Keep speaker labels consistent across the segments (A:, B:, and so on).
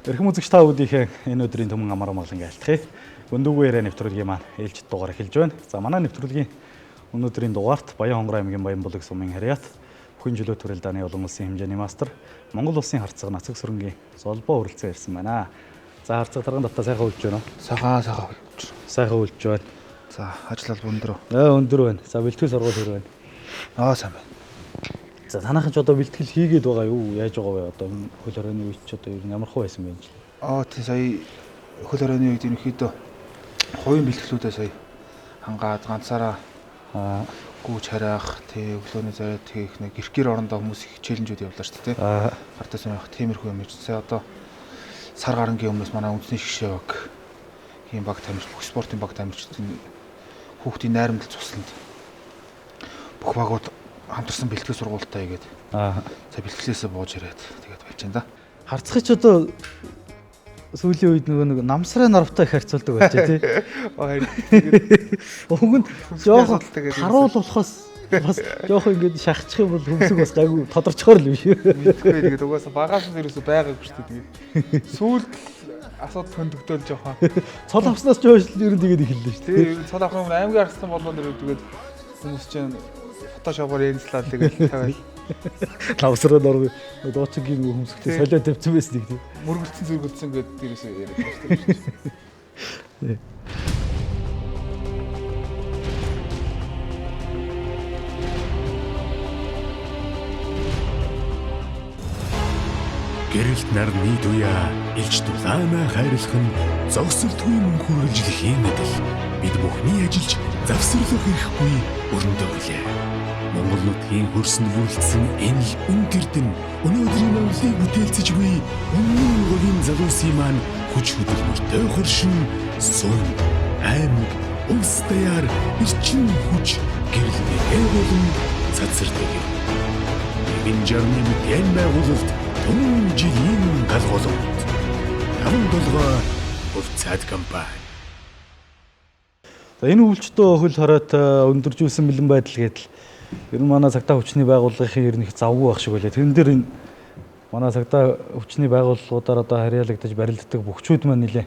A: Эрхэм үзэгч та бүдийнхээ энэ өдрийн түмэн амар амгалан айлтгая. Өндөггүй яриа нэвтрүүлгийн маань ээлжид дугаар эхэлж байна. За манай нэвтрүүлгийн өнөөдрийн дугаарт Баян-Хонгор аймгийн Баянбулаг сумын харьяат бүхэн жилөө төрөл дааны олон улсын хэмжээний мастер Монгол улсын харцаг нацаг сүрэнгийн золбоо хүрэлцэн ирсэн байна. За харцаг тарган давтаа сайхан үлж байна уу?
B: Сайхан сайхан үлж.
A: Сайхан үлж байна.
B: За ажил алба өндөр үү?
A: Аа өндөр байна. За бэлтгэл сургууль хэр байна?
B: Аа сайн байна.
A: За танайхан ч одоо бэлтгэл хийгээд байгаа юу? Яаж байгаа вэ? Одоо энэ хөл хорионы үед ч одоо ер нь ямар хөө байсан бэ энэ жил?
B: Аа тий сая хөл хорионы үед ерөнхийдөө хувийн бэлтгэлүүдээ сая хангаад ганцаараа
A: Аа
B: гүүж харайх, тий өглөөний зарай хийх нэг гэркэр орондоо хүмүүс их челленжүүд явлаа шүү дээ тий.
A: аа
B: Гартаа сонирх тиймэрхүү юм хийж. Сая одоо сар гарангийн өмнөөс манай үндэсний шгшээ баг ийм баг тамирч бүх спортын баг тамирчдын хүүхдийн найрамдал цусланд бүх багууд хамтарсан бэлтгэл сургуультай хийгээд
A: аа
B: сая бэлтгэлээсээ бууж ирээд тэгээд байж энэ да.
A: харцах ч одоо сүүлийн үед нөгөө нэг намсраа наравтай их харьцуулдаг байжээ тий.
B: Харин
A: Уг нь жоохон
B: асуудалтай гэдэг юм
A: харуул болохоос бас жоохон ингэж шахчих юм бол хөмсөг бас гайгүй тодорчхоор л биш.
B: Мэдхгүй тэгээд угаасаа багаас нь ерөөсөө байгаагүй шүү дээ тэгээд. Сүүлд асуудал хөндөгдөөл жоохон.
A: Цол авснаас ч хойш л ер нь тэгээд эхэллээ шүү дээ.
B: Тэгээ ер нь цол авах юм аймгийн арслан болгон дэр тэгээд хүмүүс чинь фотошопоор янзлаад тэгээд тавиал
A: Намсраа нарав дуучингийн хөмсгтэй
B: Тий.
A: солио тавьсан байсан нэг тий.
B: мөргөлдсөн зүргөлдсөн гэдэг ерөөсөө яриад байгаа шүү дээ.
C: Гэрэлт нар нийт уяа, илч дулаанаа хайрлах нь зогсолтгүй мөн хүргэлжлэхийн адил бид бүхний ажиллаж завсарлах эрхгүй өрөндөө билээ. Монгол нутгийн хөрсөнд бүрэлдсэн энэ л үн тэрдэн өнөөдрийн Монголыг бүтээлцэж буй өмнө говийн залуусын маань хүч хөдөлмөртэй хоршин сум аймаг улс даяар эрчим хүч гэрэл мэгээ болон цацардаг юм. Нэгэн жарны мэдээн байгуулалт түмэн жилийн галгуулалт. Таван толгой хувьцаат компани.
A: За энэ өвлжтөө хөл хориот өндөржүүлсэн бэлэн байдал гэдэл ер нь манай цагтаа хүчний байгууллагын ер нь их завгүй байх шиг байлаа. Тэрэн дээр энэ манай цагтаа хүчний байгууллагуудаар одоо харьяалагдаж барилддаг бөхчүүд маань нэлээ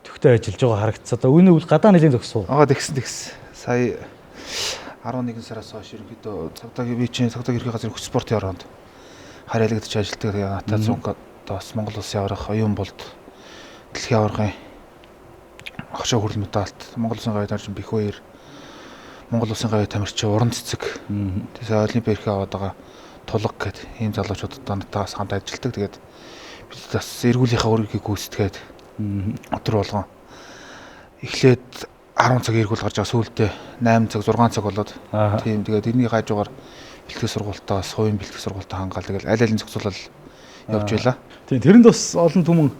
A: идэвхтэй ажиллаж байгаа харагдсан. Одоо үүний үл гадаа нэлээд зогсов.
B: Аа тэгсэн тэгсэн. Сая 11 сараас хойш ерөнхийдөө цагдаагийн би чинь цагдаагийн ерхий газрын хүч спортын ороонд харьяалагдаж ажилладаг. Тэгээ Ната Цүнх одоо бас Монгол улсын аварга, оюун болд дэлхийн аваргын хошоо хүрэл медальт, Монгол улсын гавь тамирчин Бих хоёр, Монгол улсын гавь тамирчин Уран цэцэг. Тэгээ сая олимпийн эрхээ аваад байгаа тулга гэд ийм залуучууд одоо натаас хамт ажилладаг. Тэгээд бид бас эргүүлийнхаа үүргийг гүйцэтгээд өдөр болгон эхлээд 10 цаг эргүүл гарч байгаа сүүлдээ 8 цаг 6 цаг болоод
A: Аа.
B: тийм тэгээд тэрний хажуугаар бэлтгэл сургуультаа бас хувийн бэлтгэл сургуультаа хангаал тэгэл аль алин зохицуулал явж байлаа.
A: Тийм тэрэнд бас олон түмэн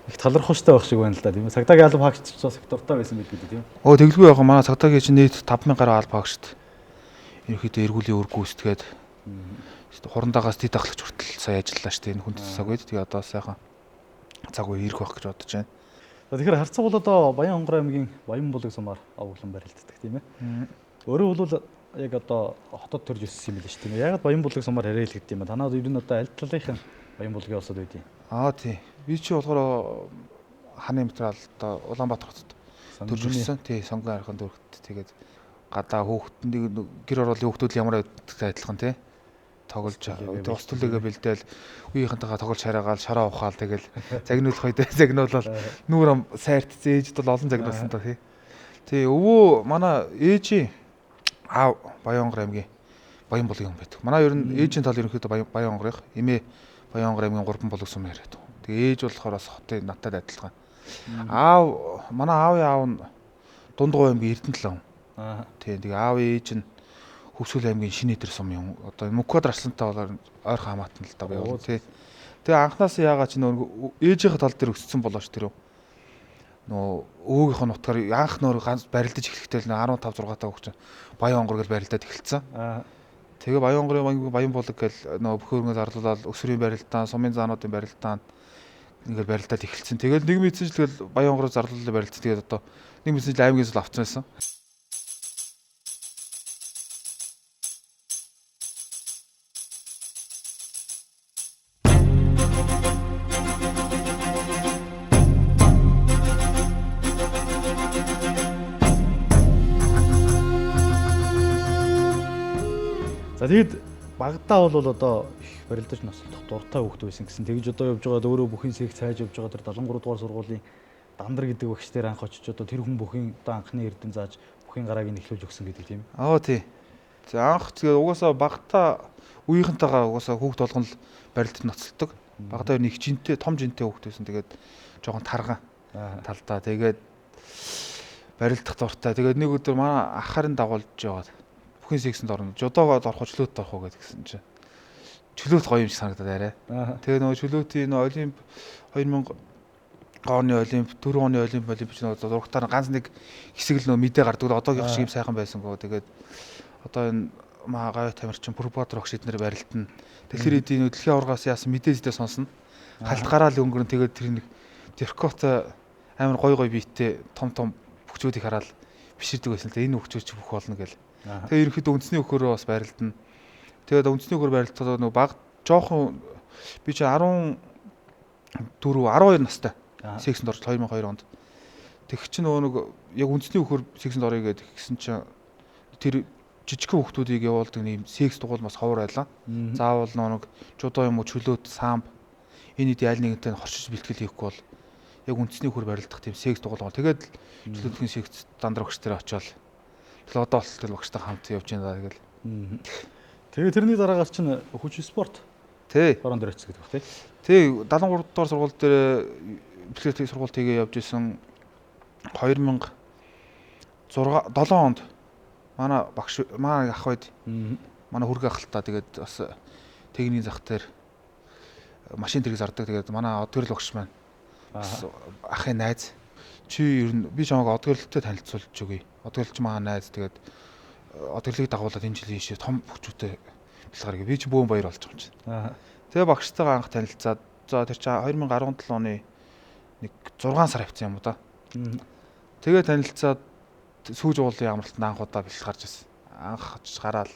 A: их талархууштай байх шиг байна л да тийм ээ. Цагдаагийн алба хаагч бас их дуртай байсан байл гэдэг тийм ээ.
B: Өө тэглгүй яг манай цагдаагийн чинь нийт 5000 гаруй алба хаагчд ерөнхийдөө эргүүлийн үр гүйцэтгээд хурандаагаас дид ахлагч хүртэл сая ажиллалаа шүү дээ энэ хүнд цаг үед тэгээ одоо сайхан цаг үе ирэх байх гэж бодож байна.
A: За тэгэхээр харцаг бол одоо Баян-Хонгор аймгийн Баянбулаг сумаар овоглон барилддаг тийм ээ. Өөрөө бол яг одоо хотод төрж өссөн юм билээ шүү дээ. Яагаад Баянбулаг сумаар харьяалагдсан юм бэ? Танаад ер нь одоо аль талынх нь Баянбулагийн улсад байдیں۔
B: Аа тий. Би чи болохоор ханы материал одоо Улаанбаатар хотод төрж өссөн. Тий, сонгон архан дүүрэгт тэгээд гадаа хүүхдэн нэг гэр ороолын хүүхдүүд л ямар байдагтай адилхан тий. Тоглож
A: Түлээгээ
B: ус түлээгээ бэлдээл үеийнхэнтэйгээ тоглож хараагаал шараа ухаал тэгэл загнуулах үедээ загнуулал нүүр ам сайртцэн ээжд бол олон загнуулсан та тий. Тий, өвөө манай ээжийн аав Баян-Хонгор аймгийн Баянбулгийн хүн байдаг. Манай ер нь ээжийн тал ерөнхийдөө Баян Баян-Хонгорынх, эмээ Баян-Хонгор аймгийн Гурван булаг сум яриад. Тэгээ ээж болохоор бас хотын надад адилхан. Аав манай аавын аав нь Дундгов аймгийн Эрдэнэт хүн.
A: Аа.
B: Тий, тэгээ аавын ээж нь Хөвсгөл аймгийн Шинэ Идэр сум юм. Одоо Мөнхөд Арслантай болоор ойрхон хамаатан л да би бол тий. Тэгээ анханасаа яагаад чи нөө ээжийнхээ тал дээр өссөн болооч тэр нөө өвөөгийнх нь нутгаар анх нөр ганц барилдаж эхлэхдээ л 15 6 та хүүхд чинь Баян-Хонгор гэж барилдаад эхэлсэн.
A: Аа.
B: Тэгээ Баян-Хонгорын Баян-Булаг гэл нөө бүх өргөө зарлуулаад өсвөрийн барилдаан, сумын заануудын барилдаан ингээл барилдаад эхэлсэн. Тэгэл нэг мэдсэн ч тэгэл Баян-Хонгороо зарлуулаад барилдсан. Тэгээд одоо нэг мэдсэн ч аймгийн сул авцсан байсан.
A: За тэгэд багадаа бол одоо их барилдаж ноцолдох дуртай хүүхэд байсан гэсэн. Тэгж одоо явж байгаад өөрөө бүхний сэг цайж явж байгаа тэр 73 дугаар сургуулийн Дандар гэдэг багш дээр анх очиж одоо тэр хүн бүхийн одоо анхны эрдэм зааж бүхийн гарааг нь эхлүүлж өгсөн гэдэг тийм.
B: Аа тий. За анх тэгээ угаасаа багадаа үеийнхэнтэйгээ угаасаа хүүхд болгон л барилдаж ноцолдог. Багадаа ер нь их жинтэй, том жинтэй хүүхд байсан. Тэгээд жоохон тарган талдаа тэгээд барилдах дуртай. Тэгээд нэг өдөр манай ахаар нь дагуулж яваад бүхний сексэнд орно. Жудоогоод орох уу, чөлөөт орох уу гэдгсэн чинь чөлөөт гоё юм шиг санагдаад арай. Тэгээ нөгөө чөлөөтийн нөгөө олимп 2000 оны олимп, 4 оны олимп чинь зурагтаар ганц нэг хэсэг л нөгөө мэдээ гардаг. Одоогийн шиг юм сайхан байсангүй. Тэгээд одоо энэ маа гавь тамирчин чинь Пүрбаатар огш эднэр барилтна. Тэгэхээр эдийн нөгөө дэлхийн аваргаас яасан мэдээ зүйдээ сонсно. Халт гараал өнгөрөн тэгээд тэр нэг Деркотой амар гой гой биетэй том том бөхчүүдийг хараад биширдэг байсан л да. Энэ бөхчүүд чи бүх болно гэл. Тэгээ ерөнхийдөө үндэсний өхөрөө бас барилдана. Тэгээд үндэсний өхөр барилдахад нөгөө баг жоохон би чи 14 12 настай сексэнд орж 2002 онд. Тэг чи нөгөө нэг яг үндэсний өхөр сексэнд орё гэдэг гэсэн чинь тэр жижигхэн хүүхдүүдийг явуулдаг нэг секс дугуул бас ховор байлаа. Заавал нөгөө нэг жудоо юм уу чөлөөт самб энэ эд аль нэгэнтэй хорчиж бэлтгэл хийхгүй бол яг үндэсний хөр барилдах тийм секс дугуул. Тэгээд чөлөөтгийн секс дандар багш дээр очиод тэгэл одоо болтол багштай хамт явж байна даа тэгэл.
A: Тэгээ тэрний дараагаар чинь хүч спорт.
B: Тий.
A: Хорон дээр очсон гэдэг баг тий.
B: Тий 73 дугаар сургууль дээр бэлтгэл сургуульд хийгээ явж исэн 2006 7 онд манай багш манай ах үед манай хүргэ ахaltaа тэгээд бас техникийн зах дээр машин тэрэг зардаг. Тэгээд манай Одгэрэл багш маань ахын найз. Чи ер нь би чамайг Одгэрэлтэй танилцуулж өгье. Одгэрэл чи манай найз. Тэгээд Одгэрлийг дагуулад энэ жилийн шив том хөгжүүтэй бэлгаар гэ. Би чи бөөн баяр болж байгаа юм чинь. Тэгээ багштайгаа анх танилцаад за тэр чи 2017 оны нэг 6 сар авсан юм уу да. Тэгээ танилцаад сүүж уулын амралтанд анх удаа бэлтгэл гарч ирсэн. Анх очиж гараал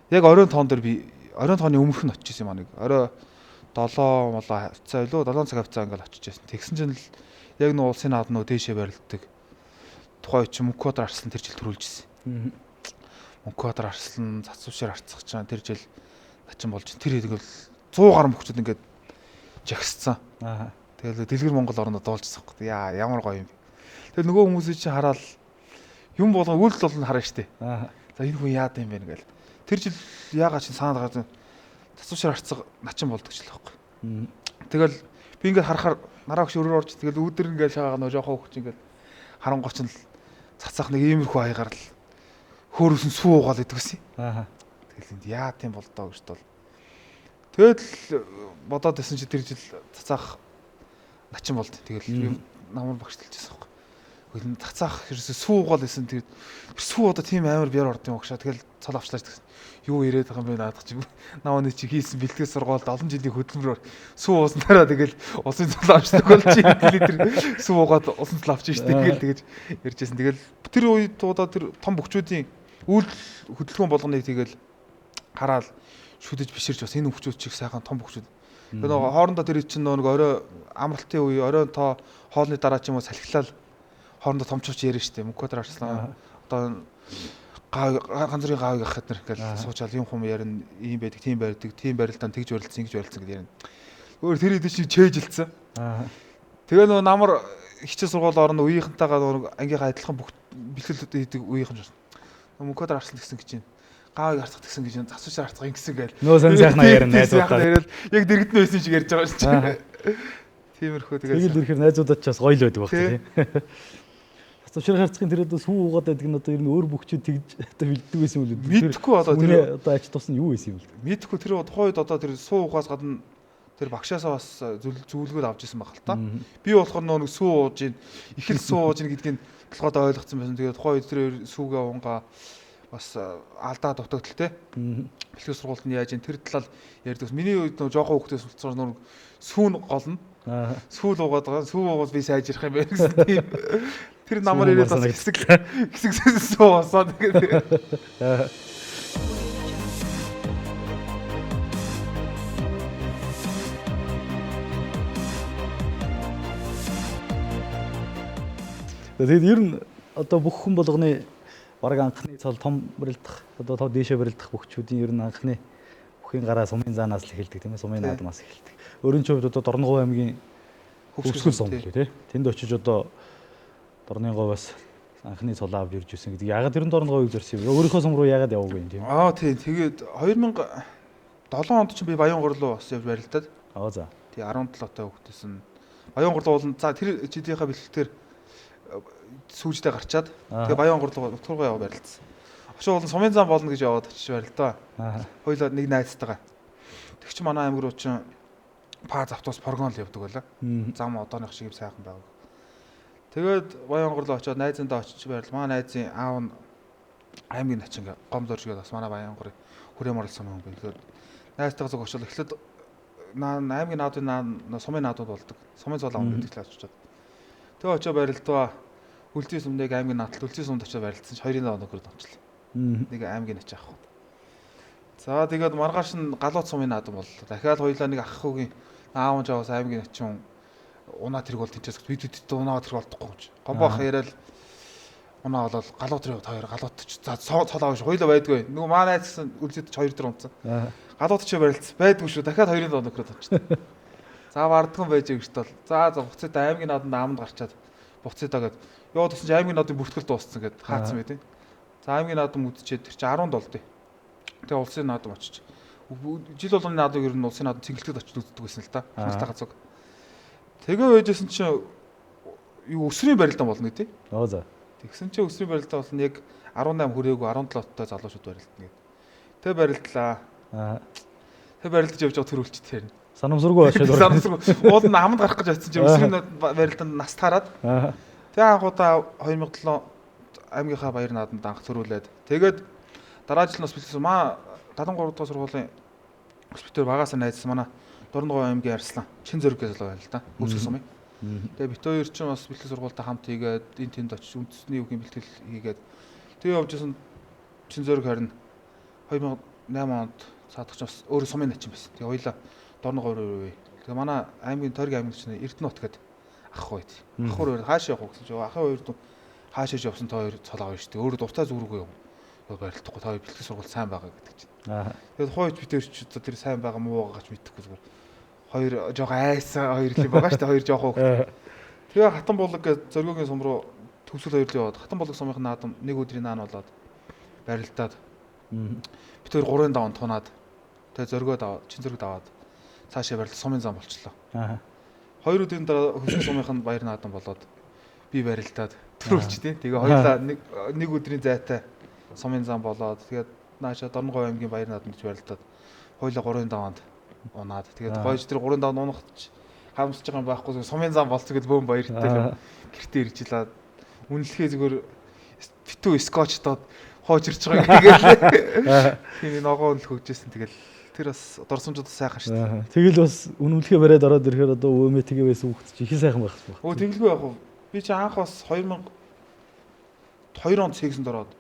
B: яг оройн тоон дээр би оройн тооны өмнөх нь очиж исэн юм аа нэг. Орой 7 молоо хавцаа илүү 7 цаг хавцаа ингээл очиж исэн. Тэгсэн чинь л яг нөө улсын наад нөө дээшээ барилддаг. Тухайн үед чинь Мөнхбаатар Арслан тэр жил төрүүлж исэн. Мөнхбаатар Арслан цацвшаар арцах чинь тэр жил начин болж тэр ингээл 100 гаруй мөхчүүд ингээд жагсцсан. Тэгэл дэлгэр Монгол орондоо дуулжсан байхгүй. Яа ямар гоё юм. Тэгэл нөгөө хүмүүсийг чинь хараад юм болгон үйлдэл болгон харна штэ. За энэ хүн яад юм бэ гэл. Тэр жил яагаад чинь санаад гараад цацвшаар арцах начин болдог ч л байхгүй. Тэгэл би ингээд харахаар нараа өгш өрөөр орж тэгэл үүдэр ингээд шаагаа нөө жоохон хөвч ингээд харангуй чинь л цацаах нэг иймэрхүү аягаар л хөөрөсөн сүү уугаал идэх гэсэн. Тэгэл энд яа тийм болдоо гэж тол. Тэгэл бодоод байсан чи тэр жил цацаах начин болд. Тэгэл би намар багшталжсэн байхгүй. Хөлн цацаах ерөөсөө сүү уугаал байсан. Тэгээд сүү одоо тийм амар бяр орд юм багшаа. Тэгэл цол авчлаач гэсэн. Юу яриад байгаа юм бэ наадах чи. Намаа чи хийсэн бэлтгэл сургуульд олон жилийн хөдөлмөр сүү ууснараа тэгэл улсын цол авчдаг бол чи литр сүү уугаад улсын цол авчих штэ тэгэл тэгэж ярьжсэн. Тэгэл тэр үед удаа тэр том бөхчүүдийн үйлдэл хөдөлгөөн болгоныг тэгэл хараад шүдэж биширч бас энэ хөвчүүд чих сайхан том хөвчүүд. Тэгээ нөгөө хоорондоо тэр чинь нөгөө орой амралтын үе оройн тоо хоолны дараа ч юм уу салхилал хоорондоо томчууч ярина штэ. Мөнхбаатар Арслан одоо ганц бүрийн гавыг ах хэднэр ингээл суучаал юм хум ярина, ийм байдаг, тийм барьдаг, тийм барилдаан тэгж барилцсан, ингэж барилцсан гэдээ ярина. Өөр тэр хэдий чинь чэйжилсэн. Тэгээ нөгөө намар хичээл сургууль орно үеийнхэнтэйгээ нөгөө ангийнхаа адилхан бүх бэлтгэл хийдэг үеийнхэн шээ. Мөнхбаатар Арслан гэсэн гэж байна. Гавыг арцах гэсэн гэж засвшаар арцах ингэсэн гээл.
A: Нөө сан сайхнаа ярина найзуудаа.
B: Яг дэргэдэн байсан шиг ярьж байгаа шин. Тиймэрхүү
A: тэгэл. Тэгэл ирэхээр найзуудад ч бас гоё л байдаг баг тийм. Засвшаар харцахын тэр одоо сүү уугаад байдаг нь одоо ер нь өөр бөхчүүд тэгж одоо бэлддэг байсан юм л үү?
B: Мэдхгүй одоо тэр
A: одоо ач тус нь юу байсан юм л?
B: Мэдхгүй тэр тухайн үед одоо тэр сүү уугаас гадна тэр багшаасаа бас зөвлөгөө авч ирсэн баг л та. Би болохоор нөгөө нэг сүү ууж ийн, их л сүү ууж ийн гэдгийг толгойд ойлгоцсон байсан. Тэгээд тухайн үед тэр сүүгээ уунгаа бас алдаа дутагдал те. Бэлтгэл сургуульд нь яаж ин тэр талаар ярьдаг. Миний үед нөгөө жоохон хүүхдээс болцоор нөгөө сүүн голно. Сүүл уугаад байгаа. Сүү уугаад би сайжрах юм байна гэсэн тийм. Тэр намар ирээд бас хэсэг хэсэг сүү уусаа тэгээд.
A: Тэгээд ер нь одоо бүх хүн болгоны Бараг анхны цол том барилдах одоо тоо дээшээ барилдах бүхчүүдийн ер нь анхны бүхийн гараа сумын заанаас л эхэлдэг тийм ээ, сумын наадмаас эхэлдэг. Өөрийн чинь хувьд одоо Дорноговь аймгийн Хөвсгөл сум лээ тий. Тэнд очиж одоо Дорны говьоос анхны цолоо авч ирж ирсэн гэдэг. Ягаад тэр нь Дорноговыг зорьсон юм? Өөрийнхөө сум руу ягаад яваагүй юм тийм?
B: Аа тий. Тэгээд 2007 онд чинь би Баянгор руу бас явж барилдаад.
A: Аа за.
B: Тий 17 таа хүүхдээсэн. Баянгор руу бол за тэр жилийнхаа бэлтгэлээр сүүждээ гарчаад тэгээ Баянгор руу нутгургаа яваа барилдсан. Очоо болон сумын зам болно гэж яваад очиж барилдаа. Хоёлоо нэг найзтайгаа. Тэг чи манай аймаг руу чинь паз автобус прогон л явдаг байлаа. Зам одооных шиг юм сайхан байгааг. Тэгээд Баянгор руу очиод найзандаа очиж барил. Манай найзын аав нь аймгийн начин гэ гом дорж гээд бас манай Баянгорын хүрээ морилсан юм байна. Тэгээд найзтайгаа зүг очиод эхлээд аймгийн наадын наа сумын наадууд болдог. Сумын цол аав гэдэг л очиод. Тэгээ очиод барилдаа. Үлзий сум нэг аймгийн наадтал Үлзий сумд очиод барилдсан чи 2-ын оногрод ончлоо. Нэг аймгийн начин авах. За тэгээд маргааш нь галуут сумын наадам боллоо. Дахиад хоёлаа нэг ах хүүгийн аав нь жаваас аймгийн начин унаа тэрэг бол тэнцээс бид бид унаа тэрэг болдохгүй юм чи. Гомбо ах яриад унаа болол галуут руу хоёр галуут ч за цол аав ш хоёлаа байдгүй. Нөгөө маа найз гэсэн Үлзийд ч хоёр дээр унтсан. Галуут ч барилцсан байдгүй шүү. Дахиад 2-ын оногрод ончлоо. За бардган байж гэж тол. За за буцаад аймгийн нааданд амд гарчаад буцаадаа гэд. Йоо тусан чи аймгийн наадын бүртгэл дууссан гэд хаацсан байт. За аймгийн наадам үдчихэд тэр чи 17 дээ. Тэгээ улсын наадам очиж. Жил болгоны наадмыг ер нь улсын наадам цэнгэлтэд очиж үздэг байсан л та. Хурцтай гацаг. Тэгээ байжсэн чи юу өсрийн барилдаан болно гэдэг.
A: Аа за.
B: Тэгсэн чи өсрийн барилдаан болно яг 18 хүрээгүй 17 оттой залуучууд барилдана гэд. Тэг барилдлаа.
A: Аа.
B: Тэг барилдаж явж байгаа төрүүлч тэр.
A: Санамсаргүй очоод.
B: Санамсаргүй. Уул нь аманд гарах гэж очсон чи өсрийн барилдаанд нас таарад.
A: Аа.
B: Тэг анхудаа 2007 аймгийнхаа баяр наадамд анх төрүүлээд. Тэгээд дараа жил нь бас бэлтгэсэн. Маа 73 дугаар сургуулийн госпитал багаасаа найзсан манай Дорноговь аймгийн Арслан Чин зөрөг гэж залуу байна л да. Хөвсгөл сумын. Тэгээ бит хоёр чинь бас бэлтгэл сургуультай хамт хийгээд энэ тэнд очиж үндэсний үгийн бэлтгэл хийгээд тэгээ явж исэн Чин зөрөг харин 2008 онд цаадах чинь бас өөрөө сумын начин байсан. Тэгээ хоёлаа Дорноговь руу. Тэгээ манай аймгийн Тойргийн аймгийн чинь Эрдэнэт гээд ах байт. Ах хоёр хаашаа явах гэсэн чинь ахын хоёр хаашаа явсан та хоёр цол авна шүү дээ. Өөрөө дуртай зүг рүүгээ яв. Барилдахгүй та хоёр бэлтгэл сургууль сайн байгаа гэдэг чинь. Тэгээд хойч бид тэр ч тэр сайн байгаа муу байгаач мэдэхгүй зүгээр. Хоёр жоохон айсан хоёр л юм байгаа шүү дээ. Хоёр жоохон хөвгт. Тэгээ Хатан булаг гэж Зоргоогийн сум руу төвсгөл хоёр л яваад Хатан булаг сумынх наадам нэг өдрийн наан болоод барилдаад. Бид хоёр 3-ын даван тунаад тэгээ Зоргоо даваад Чин зөрөг даваад цаашаа барилд сумын зам болчлоо. Хоёр өдрийн дараа хөвсгөл сумынх нь баяр наадам болоод би барилдаад төрүүлч тий. Тэгээ хоёулаа нэг өдрийн зайтай сумын зам болоод тэгээд нааша Дорноговь аймгийн баяр наадам гэж барилдаад хоёулаа 3-ын даваанд унаад тэгээд гойж тэр 3-ын даваанд унахад ч харамсаж байгаа юм байхгүй сумын зам болсон гэдээ бөөн баяртай л гэртээ ирж илаа. Үнэлэхээ зүгээр битүү скотчдоод хоож ирж байгаа гээл. Тийм ногоо үнэлэх өгчээсэн тэгэл тэр бас дурсамжууд сайхан шүү дээ.
A: Тэгэл бас үнэмлэхээ бариад ороод ирэхээр одоо өвмэ тэгээ байсан хүүхд чи их сайхан байх юм байна.
B: Өө тэгэлгүй яг уу. Би чи анх бас 2002 онд сексэнд ороод.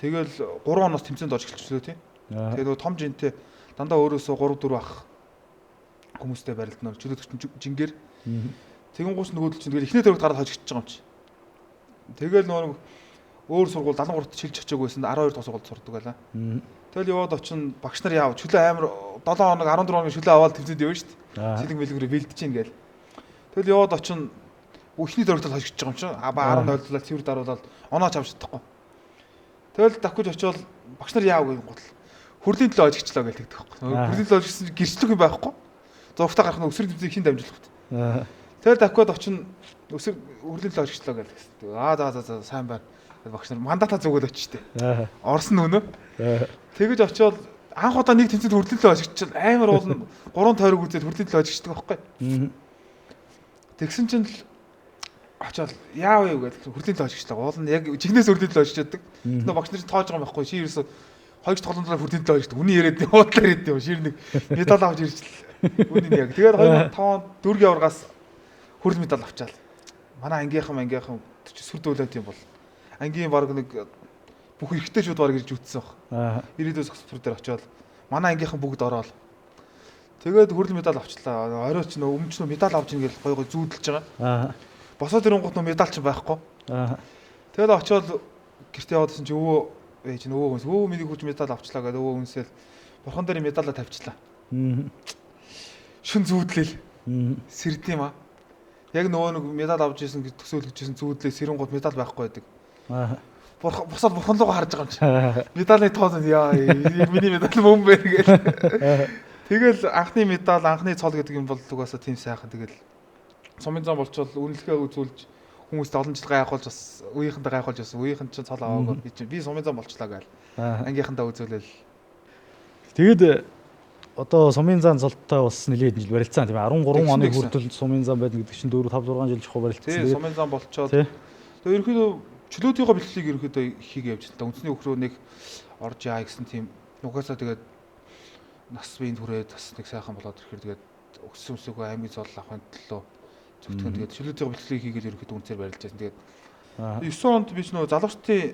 B: Тэгэл 3 оноос тэмцээнд орж эхэлчихлээ тий. Тэгээ нөгөө том жинтэй дандаа өөрөөсөө 3 4 ах хүмүүстэй барилдана. Чөлөөт жингээр. Тэгэн гуч нөгөөдөл чинь тэгэл эхний төрөгт гараад хожигдчихж байгаа юм чи. Тэгэл нөгөө өөр сургууль 73-т шилж очиагүй байсан 12 дахь сургуульд сурдаг байлаа. Тэгэл яваад очин багш нар яав чөлөө амар 7 хоног 14 хоног чөлөө аваад тэмцээнд явна шүү дээ. Сэлэг мэлгэрээ бэлдэж ийн гээл. Тэгэл яваад очин эхний төрөгт хожигдчихж байгаа юм чи. А 10 ойлуулаад цэвэр даруулаад оноо ч авч чадахгүй. Тэгэл давхиж очиод багш нар яав гэх гутал хөрлийн төлөө хожигчлаа гэж тэгдэг байхгүй. Хөрлийн төлөө хожигдсан гэрчлэх юм байхгүй. Зургатаа гарах нь өсрийн тэмцээн хин дамжуулах. Тэгэл давхад очин өсөр хөрлийн төлөө хожигчлаа гэж тэгсэн. Аа за за за сайн байна. Багш нар мандатаа зүгөөд очижтэй. Орсон өнөө. Тэгэж очиод анх удаа нэг тэмцээнд хөрлийн төлөө хожигдчихвал амар уулна 3 тойрог үзээд хөрлийн төлөө хожигддаг байхгүй. Тэгсэн чинь л очиод яав юу гэдэг хөрлийн төлөө хожигчлаа. Уул нь яг жигнэс хөрлийн төлөө хожигддаг. Тэгнэ багш нар тоож байгаа юм байхгүй. Чи ерөөсө хоёр тоглоомдоо хөрлийн төлөө хожигддаг. Үний яриад уудлаар яриад юм. Шир нэг медаль авч ирж л. Үний нь яг. Тэгээд 2005 онд дүүргийн аваргаас хөрөл медаль авчаал. Манай ангийнхан сүр дүүлээд юм бол ангийн баг нэг бүх эрэгтэйчүүд баг ирж үтсэн баг. 90-өөс хөсбөр дээр очиод манай ангийнхан бүгд ороод тэгээд хүрэл медаль авчлаа. Орой ч нөө өмнө ч нөө медаль авч ийн гэл гой гой зүүдэлж байгаа. Босоод ирэнгуут нөө медаль ч байхгүй. Тэгээд очиод Гэртээ яваад исэн чи өвөө ээж нь өвөө хүнс өвөө миний хурж медаль авчлаа гэдэг өвөө хүнсэл бурхан дээр медалаа тавьчлаа. Шүн зүүдлэл. Сэрд юм аа. Яг нөгөө нэг медаль авч исэн гэж төсөөлөж исэн зүүдлээ сэрэн гот медаль байхгүй байдаг. Бурхан босоод бурхан руугаа харж байгаа юм чи. Медалийн тоон яа миний медаль мөн бэ гэл. Тэгэл анхны медаль, анхны цол гэдэг юм бол угаасаа тийм сайхан. Тэгэл сумын зам болчвол үнэлгээ үзүүлж хүмүүст олон жил гайхуулж бас үеийнхэндээ гайхуулж бас үеийнхэн чинь цол аваагүй би чинь би сумын зам болчлаа гээл. Ангийнхандаа үзүүлэл.
A: Тэгээд одоо сумын зан цолтой бас нэлээд жил барилцсан тийм ээ. 13 оны хүртэл сумын зан байна гэдэг чинь 4 5 6 жил чухал барилцсан.
B: Тийм сумын зан болчоод тэгээд ерөнхийдөө чөлөөтийнхөө бэлтгэлийг ерөнхийдөө хийгээ явж л та. Үндэсний өхрөө нэг орж яа гэсэн тийм угаасаа тэгээд нас биеийн түрээд бас нэг сайхан болоод ирэхээр тэгээд өссөн өсөөгөө аймгийн цол авахын төлөө зөвтгөн тэгээд чөлөөтийн бэлтгэлийг хийгээл ерөнхийдөө үнцээр барилж байсан. Тэгээд 9 онд би ч нөгөө залуучдын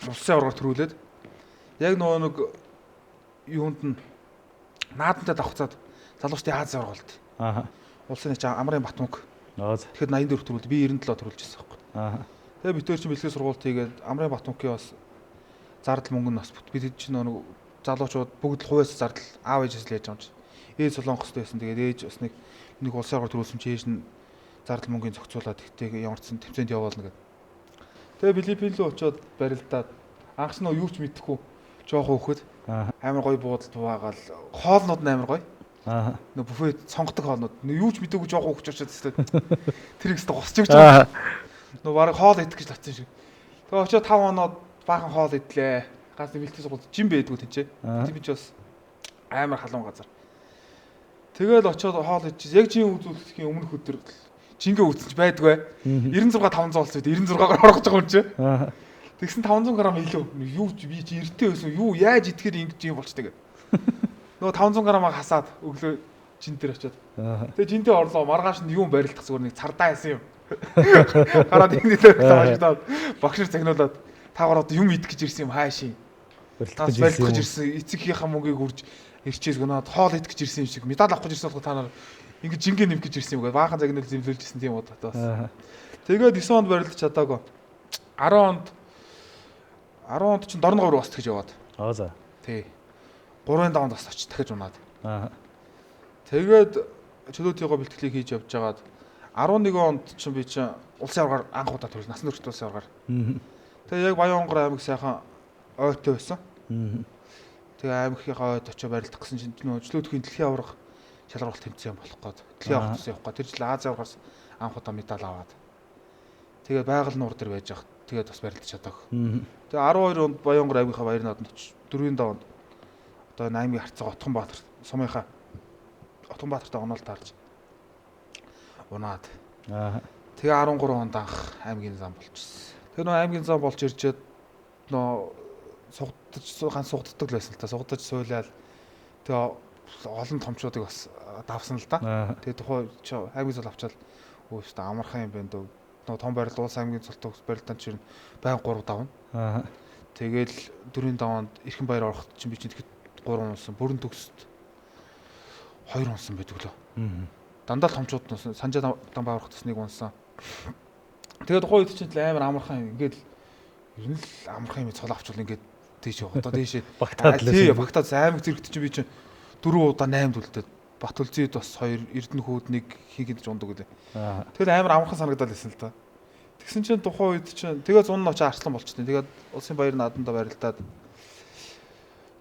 B: улсын аваргаар төрүүлээд яг нөгөө нэг юунд нь наадамтай давхцаад залуучдын Азийн аварга болд. Улсын нэг Амрын Батмөнх. Тэгэхэд 84 төрүүлд би 97 төрүүлж байсан байхгүй. Тэгээд бид хоёр чинь бэлтгэл сургуульд хийгээд Амрын Батмөнхийн бас зардал мөнгө нь бас бид чинь нөгөө залуучууд бүгд л хувьяас зардал аав ээжээс л яаж байгаа юм чи. Ээж Солонгост байсан. Тэгээд ээж бас нэг улсын аварга төрүүлсэн чи ээж нь зардал мөнгөний зохицуулаад тэгтээ ямар ч тэмцээнд явуулна гэдэг. Тэгээ Филиппин рүү очиод барилдаад анх нь юу ч мэдэхгүй жоохон хөхөд амар гоё буудалд буугаал хоолнууд нь амар гоё. Нөө буфет сонгодог хоолнууд. Нөө юу ч мэдээгүй жоохон хөхч очиод тест. Тэр ихтэй госч өгч байгаа. Нөө бараг хоол идэх гэж латсан шиг. Тэгээ очиод 5 хоноод баахан хоол идлээ. Ганц нэг бэлтгэл сургууль жин байдгүй тэнцээ. Тийм ч бас амар халуун газар. Тэгэл очиод хоол идчихсэн. Яг жин үзүүлэхийн өмнөх өдөр жингээ үзсэн ч байдгүй. 96 500 болсон үед 96-аар орох гэж байгаа юм чи. Тэгсэн 500 г илүү. Юу ч би чи эртээ байсан. Юу яаж идэхээр ингэж юм болчтой гэдэг. Нөгөө 500 г-аа хасаад өглөө жин дээр очиод. Тэгээ жинтэй орлоо. Маргааш нь юм барилдах зүгээр нэг цардаа ясан юм. Хараад энэ дээр таашдаад багш нар загнуулаад та гараад юм идэх гэж ирсэн юм хаашийн. Барилдах гэж ирсэн. Эцэгийнхээ мөнгийг үрж ирчээс гэнэ хоол идэх гэж ирсэн юм шиг медаль авах гэж ирсэн болохоор та нар ингэж жингээ нэмэх гэж ирсэн юм гээд баахан загнуул зэмлүүлж ирсэн тийм удаатай бас. Тэгээд 9 онд барилдаж чадаагүй. 10 онд чинь Дорногов руу бас тэгж яваад.
A: Аа за.
B: Тий. 3-ын даванд бас очиж дахиж унаад. Аа. Тэгээд чөлөөтийгөө бэлтгэлийг хийж явж байгаад 11 онд чинь би чинь улсын аваргаар анх удаа төрөл насан туршид улсын аваргаар. Тэгээ яг Баян-Онгор аймаг сайхан ойтой байсан. Тэгээ аймагийнхаа ойд очиж барилдах гэсэн чинь нөө чөлөөтхийн дэлхийн аварга шалгаруулалт тэмцээн болох гээд дэлхийн аварга тус явах гээд тэр жил Азийн аваргаас анх удаа медаль аваад. Тэгээ байгаль нуур дээр байж хат тэгээд бас барилдаж чадаагүй. Тэгээ 12 онд Баян-Онгор аймгийнхаа баяр наадамд очиж 4-ийн даванд одоо энэ аймгийн харьцаа Отгонбаатар сумынхаа Отгонбаатартай оноол таарч унаад. Тэгээ 13 онд анх аймгийн зам болчихсон. Тэгээ нөө аймгийн зам болж ирчээд нөө сугдаж ганц сугддаг л байсан л та. Сугдаж суулаад тэгээ олон томчуудыг бас давсан л да. Тэгээ тухай аймгийн зол авчаал өөстөө амархан юм байна дөө. Нөө том барилд улс аймгийн золтой барилдаан чинь байн 3 давна. Тэгээл 4-ийн даванд Эрхэн баяр ороход чинь би чинь тэгэхэд 3 унсан. Бүрэн төгсөд 2 унсан байдаг лөө. Дандаа л томчууд унсан. Санжаа дамбаа ороход бас нэг унсан. Тэгээд тухайн үед чинь амар амархан юм. Ингээд ер нь л амархан юм цол авчвал ингээд тийш одоо тийш
A: багтаад
B: л тий багтаад аймаг зэрэгт чинь би чинь 4 удаа 8 дүлдээд Батүлзийд бас 2 Эрдэнэ хүүд нэг хийгээд ундаг үлээ. Тэгэл амар амархан санагдал байсан л та. Тэгсэн чинь тухайн үед чинь тэгээ зун нь очиж арслан болчихсон. Тэгээд улсын баяр наадамдаа барилдаад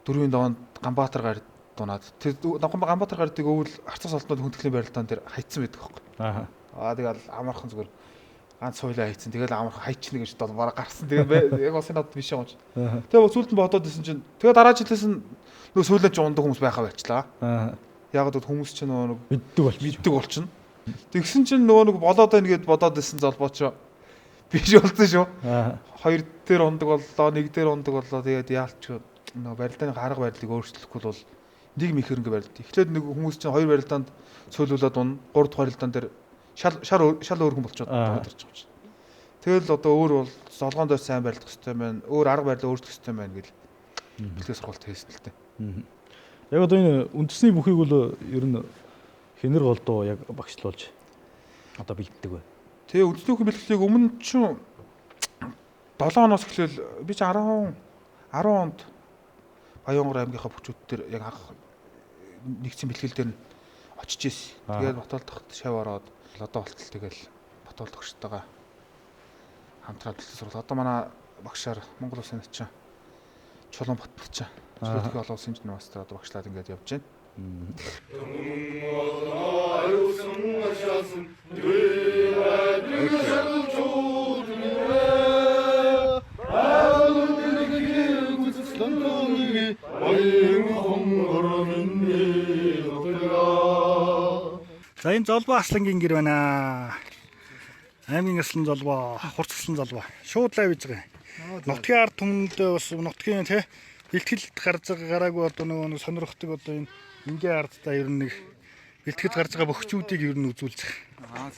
B: 4-ийн даванд Ганбаатар гард дунаад. Тэр Ганбаатар гардыг өвөл арцас олднод хүндэтгэлийн барилдаан дээр хайцсан байдаг байхгүй. Аа тэгэл амархан зүгээр ганц суйлаа хайцсан. Тэгэл амархан хайчна гэж бол бараг гарсан. Тэгээд яг улсын над биш юм чи. Тэгээ сүүлд нь бодоод исэн чинь тэгээ дараа жилээс нь нөгөө суулаа чи ундаг хүмүүс байхаа болчлаа. Яг л хүмүүс чинь нөгөө нэг мэддэг болчихно. Тэгсэн чинь нөгөө нэг болоод байна гэд бодоод исэн золбоо чи биш болсон шүү. Хоёр дээр ундаг боллоо, нэг дээр ундаг боллоо. Тэгээд яалч нөгөө барилдааны арга барилыг өөрчлөхгүй бол нэг мэхэрэнгэ барилд. Эхлээд нэг хүмүүс чинь хоёр барилдаанд цөөлүүлээд унна, гурав дахь барилдаан дээр шал өөр хүн болчиход байгаа юм чинь. Тэгэл одоо өөр бол золгоонд дор сайн барилдах хэрэгтэй байна. Өөр арга барилаа өөрчлөх хэрэгтэй байна гэл бэлтгэл сургалт хийсэн л дээ.
A: Яг одоо энэ үндэсний бүхийг бол ер нь хинэр голдуу яг багшлуулж одоо бэлддэг вэ?
B: Тэгээ үндэсний бүхийн бэлтгэлийг өмнө чинь 7 оноос эхлээл би чи 10 онд Баянгор аймгийнхаа бүчүүд дээр яг анх нэгдсэн бэлтгэл дээр нь очиж ирсэн. Тэгээд Батолдохт шав ороод одоо болтол тэгэл Батолдогчтойгоо хамтраад бэлтгэл сургал. Одоо манай багшаар Монгол улсын начин Чулуун Батчин Чөлөөтгийн олон улсын инженер мастер одоо багшлаад ингээд явж байна.
D: За энэ Золбоо Аслангийн гэр байна. Аймгийн Аслан Золбоо, Хурц Аслан Золбоо. Шууд live хийж байгаа. Нутгийн ард түмэнд бас нутгийн тий бэлтгэлд гарч байгаа гараагүй одоо нөгөө нэг сонирхдаг одоо энэ ингийн ардтай ер нь нэг бэлтгэж гарч байгаа бөхчүүдийг ер нь үзүүлж байгаа.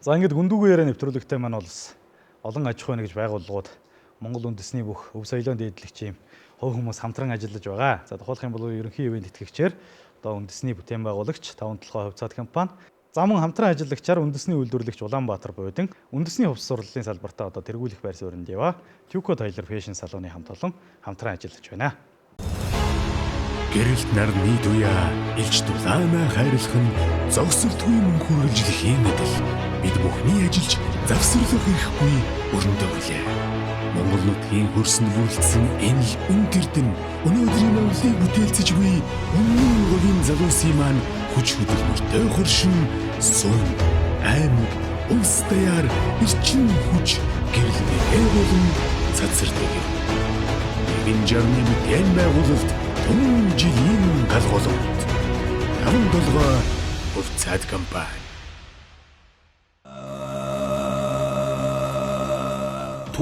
A: За ингээд гүндүүгүй яриа нэвтрүүлэгтэй маань бол бас олон аж ахуй нэгж байгууллагууд Монгол үндэсний бүх өв соёлын дээдлэгч юм хувь хүмүүс хамтран ажиллаж байгаа. За тухайлах юм бол ерөнхий ивээн тэтгэгчээр одоо үндэсний бүтээн байгуулагч Таван толгой хувьцаат компани, за мөн хамтран ажиллагчаар үндэсний үйлдвэрлэгч Улаанбаатар буудан үндэсний хувьс сурлалын салбартаа одоо тэргүүлэх байр суурьнд яваа Tuco Tailor Fashion салоны хамт олон хамтран ажиллаж байна.
C: Гэрэлт нарны туяа элч дулаанаа хайрлах нь зогсолтгүй мөнх үргэлжлэхийн адил бид бүхний ажиллаж завсарлах эрхгүй өрөндөө билээ. Монгол нутгийн хөрсөнд бүрэлдсэн энэ л үнт эрдэн өнөөдрийн Монголыг бүтээлцэж буй өмнө говийн залуусын маань хүч хөдөлмөртэй хөршин сум аймаг улс даяар эрчим хүч гэрэл бэлээ болон цацардаг. Нэгэн жарны бүтээн байгуулалт түмэн жилийн галгуулалт. Таван толгой хувьцаат компани.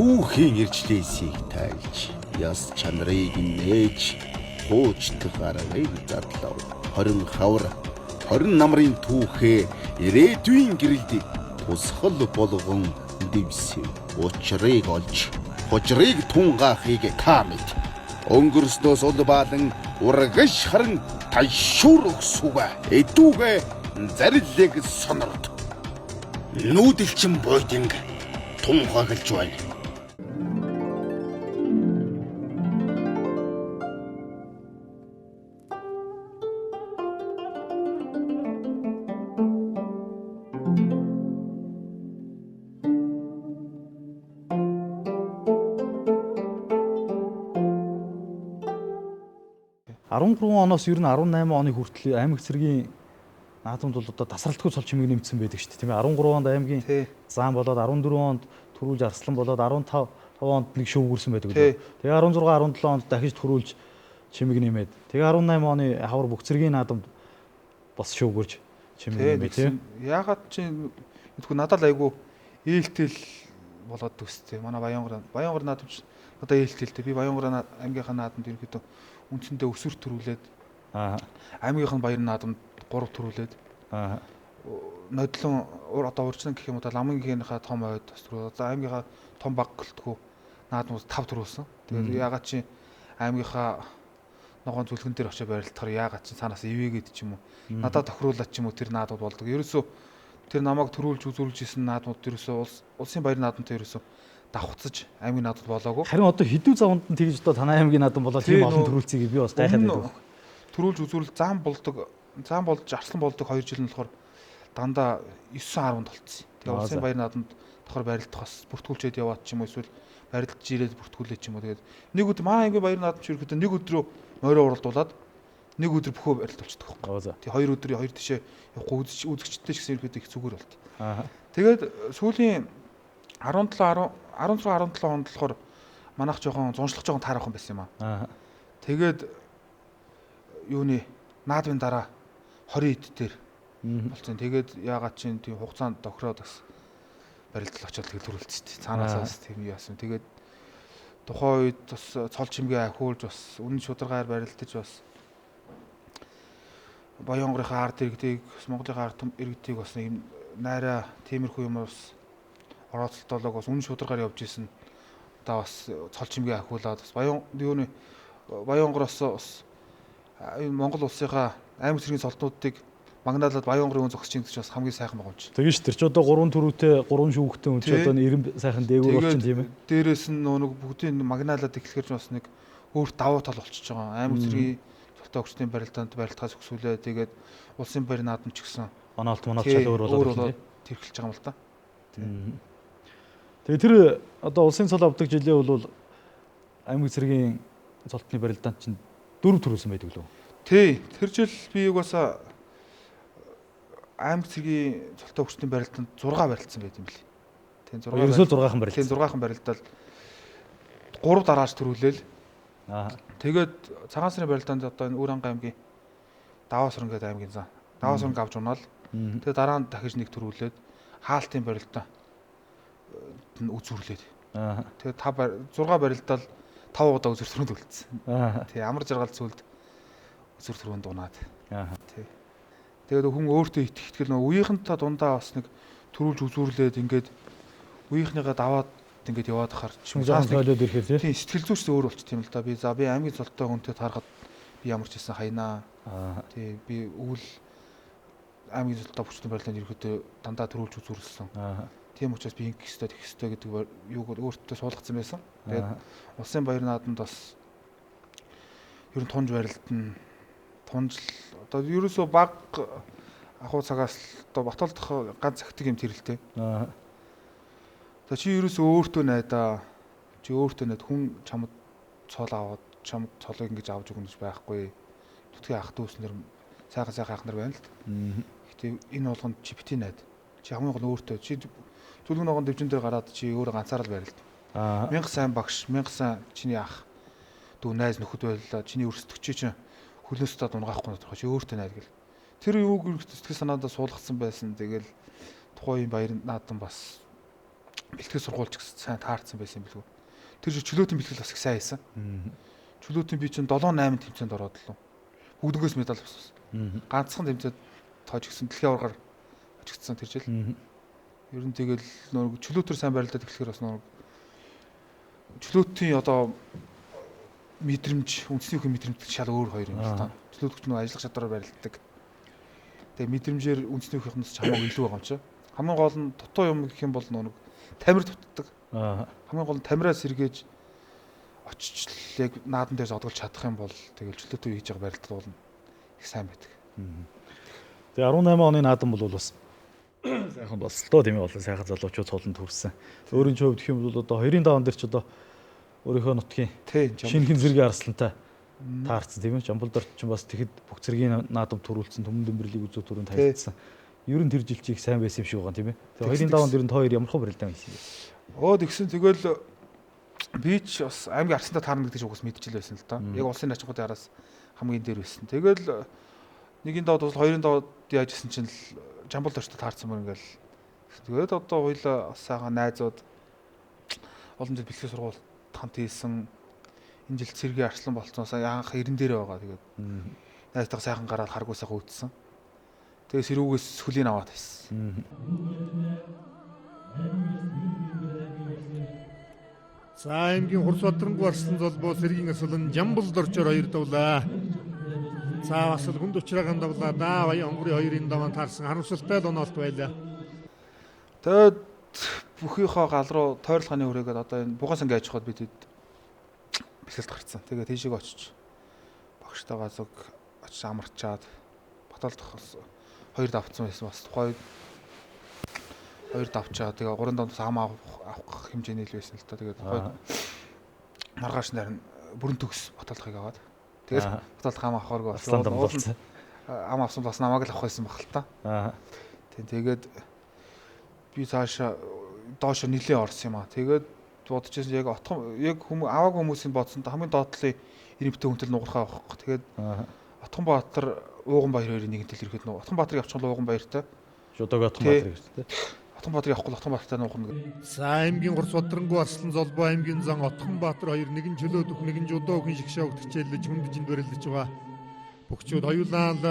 E: Түүхийн ирчлээсийг тайлж, яс чанарыг нээж, хуучдах аргыг задлав. 20 хавар, 20 намрын түүхээ ирээдүйн гэрэлд тусгал болгон дэвсэв. Учрыг олж, хужрыг тунгаахыг та мэд. Өнгөрснөөс улбаалан урагш харан ташуур өгсүгэ. Эдүүгэ зариллэг сонорд. Нүүдэлчин буйдинг тунхаглаж байна.
A: Оноос ер нь 18 оны хүртэл аймаг цэргийн наадамд бол одоо тасралтгүй цол чимэг нэмсэн байдаг шүү дээ, тийм ээ. 13 онд аймгийн заан болоод 14 онд төрүүлж арслан болоод 15 онд нэг шүүгүүрсэн байдаг лээ. Тэгээ 16 17 онд дахиж төрүүлж чимэг нэмээд тэгээ 18 оны хавар бүх цэргийн наадамд бас шүүгүүрж чимэг нэмээ, тийм.
B: Яагаад чи мэдгүй надад л айгүй ээлтэл болоод төстэй. Манай Баянгор наадамч надад ээлтэлтэй. Би Баянгор аймгийнхаа наадамд ерөнхийдөө үндсэндээ өсвөр төрүүлээд аймгийнх нь баяр наадамд 3 төрүүлээд нодлон одоо урьдчилан гэх юм уу ламынгийнхаа том ойд бас төрүүлээд одоо аймгийнхаа том баг гэлтгүү наадмууд 5 төрүүлсэн. Тэгээд яагаад чи аймгийнхаа ногоон зүлгэн дээр очиж барилдахаар яагаад чи цаанаас ивэгээд ч юм уу надад тохируулаад ч юм уу тэр наадмууд болдог. Ерөөсөө тэр намайг төрүүлж үзүүлж исэн наадмууд ерөөсөө улсын баяр наадамтай ерөөсөө давхцаж аймгийн наадмууд болоогүй.
A: Харин одоо хэдүү заванд нь тэгж одоо танай аймгийн наадам болоод тийм олон төрүүлцгийг би бас гайхаад байдаг.
B: Төрүүлж үзүүл зам болдог, зам болж арслан болдог 2 жил нь болохоор дандаа 9 10-нд болцсон. Тэгээ улсын баяр наадамд давхар барилдах бас бүртгүүлчээд яваад ч юм уу эсвэл барилдаж ирээд бүртгүүлээд ч юм уу. Тэгээд нэг өдөр манай аймгийн баяр наадам ч ерөөхдөө нэг өдрөө морин уралдуулаад нэг өдөр бүхөө барилдуулчихдаг байхгүй. Тэг 2 өдөр хоёр тишээ явахгүй үзэгчтэй ч гэсэн ерөөхдөө их зүгээр болт. Тэгээд сүүлийн 17 16 17 онд болохоор манайх жоохон зуншлах жоохон таарах юм байсан юм аа. Тэгээд юуны наадмын дараа 20 эд дээр болсон. Тэгээд яагаад чинь тийм хугацаанд тохироод бас барилдал очоод тэгэл төрүүлсэн. Цаанаас бас тийм яасан. Тэгээд тухайн үед бас цол чимгээ ахиулж бас үнэн шударгаар барилдаж бас Баянгорынхаа ард иргэдийг Монголынхаа ард иргэдийг бас нэг юм найраа тиймэрхүү юм бас орооцолтоолог бас үнэн шударгаар явж исэн. Одоо бас цол чимгээ ахиулаад бас Баян юуны Баянгороос бас энэ Монгол улсынхаа аймаг цэргийн цолтнуудыг Магналаад Баян-Онгорын хүн зогсож чинь бас хамгийн сайхан байгаа юм чи.
A: Тэгэн ш тэр чи одоо 3 төрүүтэй 3 шүүхтэй хүн чи одоо 90 сайхан дээгүүр болчин тийм ээ.
B: Дээрээс нь нэг бүгдийн магналаад эхлэхэр ч бас нэг өөр давуу тал болчихж байгаа. Аймаг цэргийн цолтой өгчдийн барилдаанд барилдахаас өксүүлээ. Тэгээд улсын баяр наадам ч гэсэн
A: оноолт моноолт шал өөр болоод
B: тэрхэлж байгаа юм л та.
A: Тэгээ тэр одоо улсын цол авдаг жилээ бол аймаг цэргийн цолтны барилдаанд чинь 4 төрүүлсэн байдаг лөө.
B: Тий, тэр жил би угаасаа аймаг цэргийн цолтой өгчдийн барилдаанд 6 барилдсан байт юм бэл.
A: Тийм 6. Ерөөсөө 6-хан барилдсан.
B: Тийм 6-хан барилдаал 3 дарааж төрүүлээл. Аа. Тэгээд цагаан сарын барилдаанд одоо энэ Үр Анга аймгийн Даваа суран гэдэг аймгийн зан. Даваа суранг авч унаал. Тэгээд дараа нь дахиж нэг төрүүлээд хаалтын барилдаа үзүүрлээд. Аа. Тэгээд 5 6 барилдаал 5 удаа үзүүр түрүүнд үлдсэн. Аа. Тий, амар жаргал зүйлд үзүүр түрүүнд унаад. Аа. Тий. Тэгээд хүн өөртөө итгэх итгэл нөө үеийнхэнтэй дундаа бас нэг төрүүлж үзүүрлээд ингээд үеийнхнийгээ даваад ингээд яваад хахаар
A: жоохон тойлоод ирэхээр
B: тий сэтгэл зүйч өөр болчих юм л да. Би за би аймгийн цолтой хүнтэй таарахад би ямар ч байсан хаянаа. Тий би өвөл аймгийн цолтой бүчтэн барилдаанд ирэхэд дандаа төрүүлж үзүүрлсэн. Тийм учраас би ингэх ёстой тэгэх ёстой гэдэг юуг өөртөө суулгацсан байсан. Тэгээд улсын баяр наадамд бас ер нь тунж барилдана. Тунж одоо ерөөсөө баг ахуй цагаас одоо Батолдох ганц цагтаг юм тэрэлтэй. Аа. За чи ерөөсөө өөртөө найдаа. Чи өөртөө найд хүн чамд цол аваад чамд цолыг ингэж авч өгнө гэж байхгүй. Нүтгийн ах дүүс нар сайхан сайхан ах нар байна л. Гэтэ энэ болгонд чи бити найд. Чи хамгийн гол өөртөө чи зүлгэн ногоон дэвжин дээр гараад чи өөрөө ганцаараа л барилд. Аа. Мянга сайн багш, мянга сайн чиний ах дүү найз нөхөд байлаа. Чиний өрсөлдөгч чинь хөлөөс таад унгаахгүй тодорхой чи өөртөө найд гэл. Тэр юуг сэтгэл санаандаа суулгацсан байсан. Тэгэл тухайн баяр наадам бас бэлтгэл сургуульч гэсэн сайн таарсан байсан юм билүү. Тэр чинь чөлөөтийн бэлтгэл бас их сайн хийсэн. Чөлөөтийн би чинь 7 8 тэмцээнд ороод лөө. Бүгднгээс медаль авсан. Ганцхан тэмцээнд тоож гисэн дэлхийн аваргаар очигдсан тэр жил. Ер нь тэгэл нөр чөлөөтөр сайн барилдаад эхлэхээр бас нөр чөлөөтийн одоо мэдрэмж, үндэсний үхэн мэдрэмж шал өөр хоёр юм л та. Чөлөөлөгч нөө ажиллах чадвараар барилддаг. Тэгээ мэдрэмжээр үндэсний үхийнхнээс ч хамаагүй илүү байгаа юм чи. Хамгийн гол нь дутуу юм гэх юм бол нэг тамир дутдаг. Хамгийн гол нь тамираа сэргээж очиж яг наадан дээр зодголж чадах юм бол тэгэл чөлөөтэй хийж байгаа барилдад бол их сайн байдаг.
A: Тэгээ 18 оны наадам бол бас сайхан болсолтоо тийм ээ олон сайхан залуучууд цолон төрсөн. Өөрийн ч хувьд гэх юм бол одоо хоёрын даван дээр ч одоо өөрийнхөө нутгийн шинэхэн зэргийн арслантай таарсан тийм ээ. Жамбалдорч ч бас тэгэхэд бүх зэргийн наадам төрүүлсэн, түмэн дэмбэрлийг үзүү түрүүнд харилцсан. Ер нь тэр жил чи их сайн байсан юм шиг байгаа тийм ээ. Тэгээ хоёрын даван дээр нь хоёр ямар хөө барилдаан хийсэн юм.
B: Өө тэгсэн тэгэл би ч бас аймгийн арсантай таарна гэдэг чинь угсаа мэдчихэл байсан л да. Яг улсын начингуудын араас хамгийн дээр байсан. Тэгэл нэгийн давд бол хоёрын давд яаж исэн чинь л Жамбалдорчтой таарсан мөр ингээл. Тэгээд одоо хоёлаа бас сайхан найзууд олон жил бэлтгэл сургууль хамт хийсэн. Энэ жил цэргийн арслан болцсоос анх 90 дээр байгаа. Тэгээд найзтайгаа сайхан гараад харгуу сайхан үтсэн. Тэгээд сэрүүгээс хөлийн аваад байсан.
F: За аймгийн Хурц Бадрангуй арслан золбоо цэргийн арслан Жамбалдорчоор хоёр давлаа. За бас л хүнд учраагаан давлаа да. Баян онгорын хоёрын даваан таарсан харамсалтай л оноолт байлаа.
B: Тэгээд бүхийнхоо гал руу тойрлохны хүрээгээд одоо энэ буган сангийн аж ахуйд бид бэлтгэлд гарцсан. Тэгээд тийшээ очиж багштайгаа зүг очиж амарчаад Баталдах бас хоёр давцсан байсан. Бас тухайн хоёр давчаа. Тэгээ гурван давд ам авах хэмжээний л байсан л та. Тэгээд тухайн маргааш нарийн бүрэн төгс Баталдахыг аваад тэгэл Баталдах ам авахааргүй болсон. Ам авсан бас намайг л авах байсан баг л та. Аа. Тэгээд би цаашаа доошо нилээ орсон юм аа. Тэгээд бодож байсан яг отхон яг хүмүүс аваагүй хүмүүсийн бодсон хамгийн доотлын 90 хүнтэл нугархаа авах. Тэгээд Отхон Баатар Ууган Баяр хоёрын нэгэн тэл ирэхэд нөө Отхон Баатарыг авчих бол Ууган Баяртай.
A: Жудаг Отхон Баатарыг гэсэн тийм.
B: Отхон Баатарыг авахгүй Отхон Баатартай нугарна гэх.
F: За аймгийн Хурц Бадрангуй арслан золбоо аймгийн зан Отхон Баатар хоёр нэгэн чөлөөдөх нэгэн жудаа өхөн шигшээ хичээллэж хүнд жинд барилдаж байгаа. Бөхчүүд хоёулаа л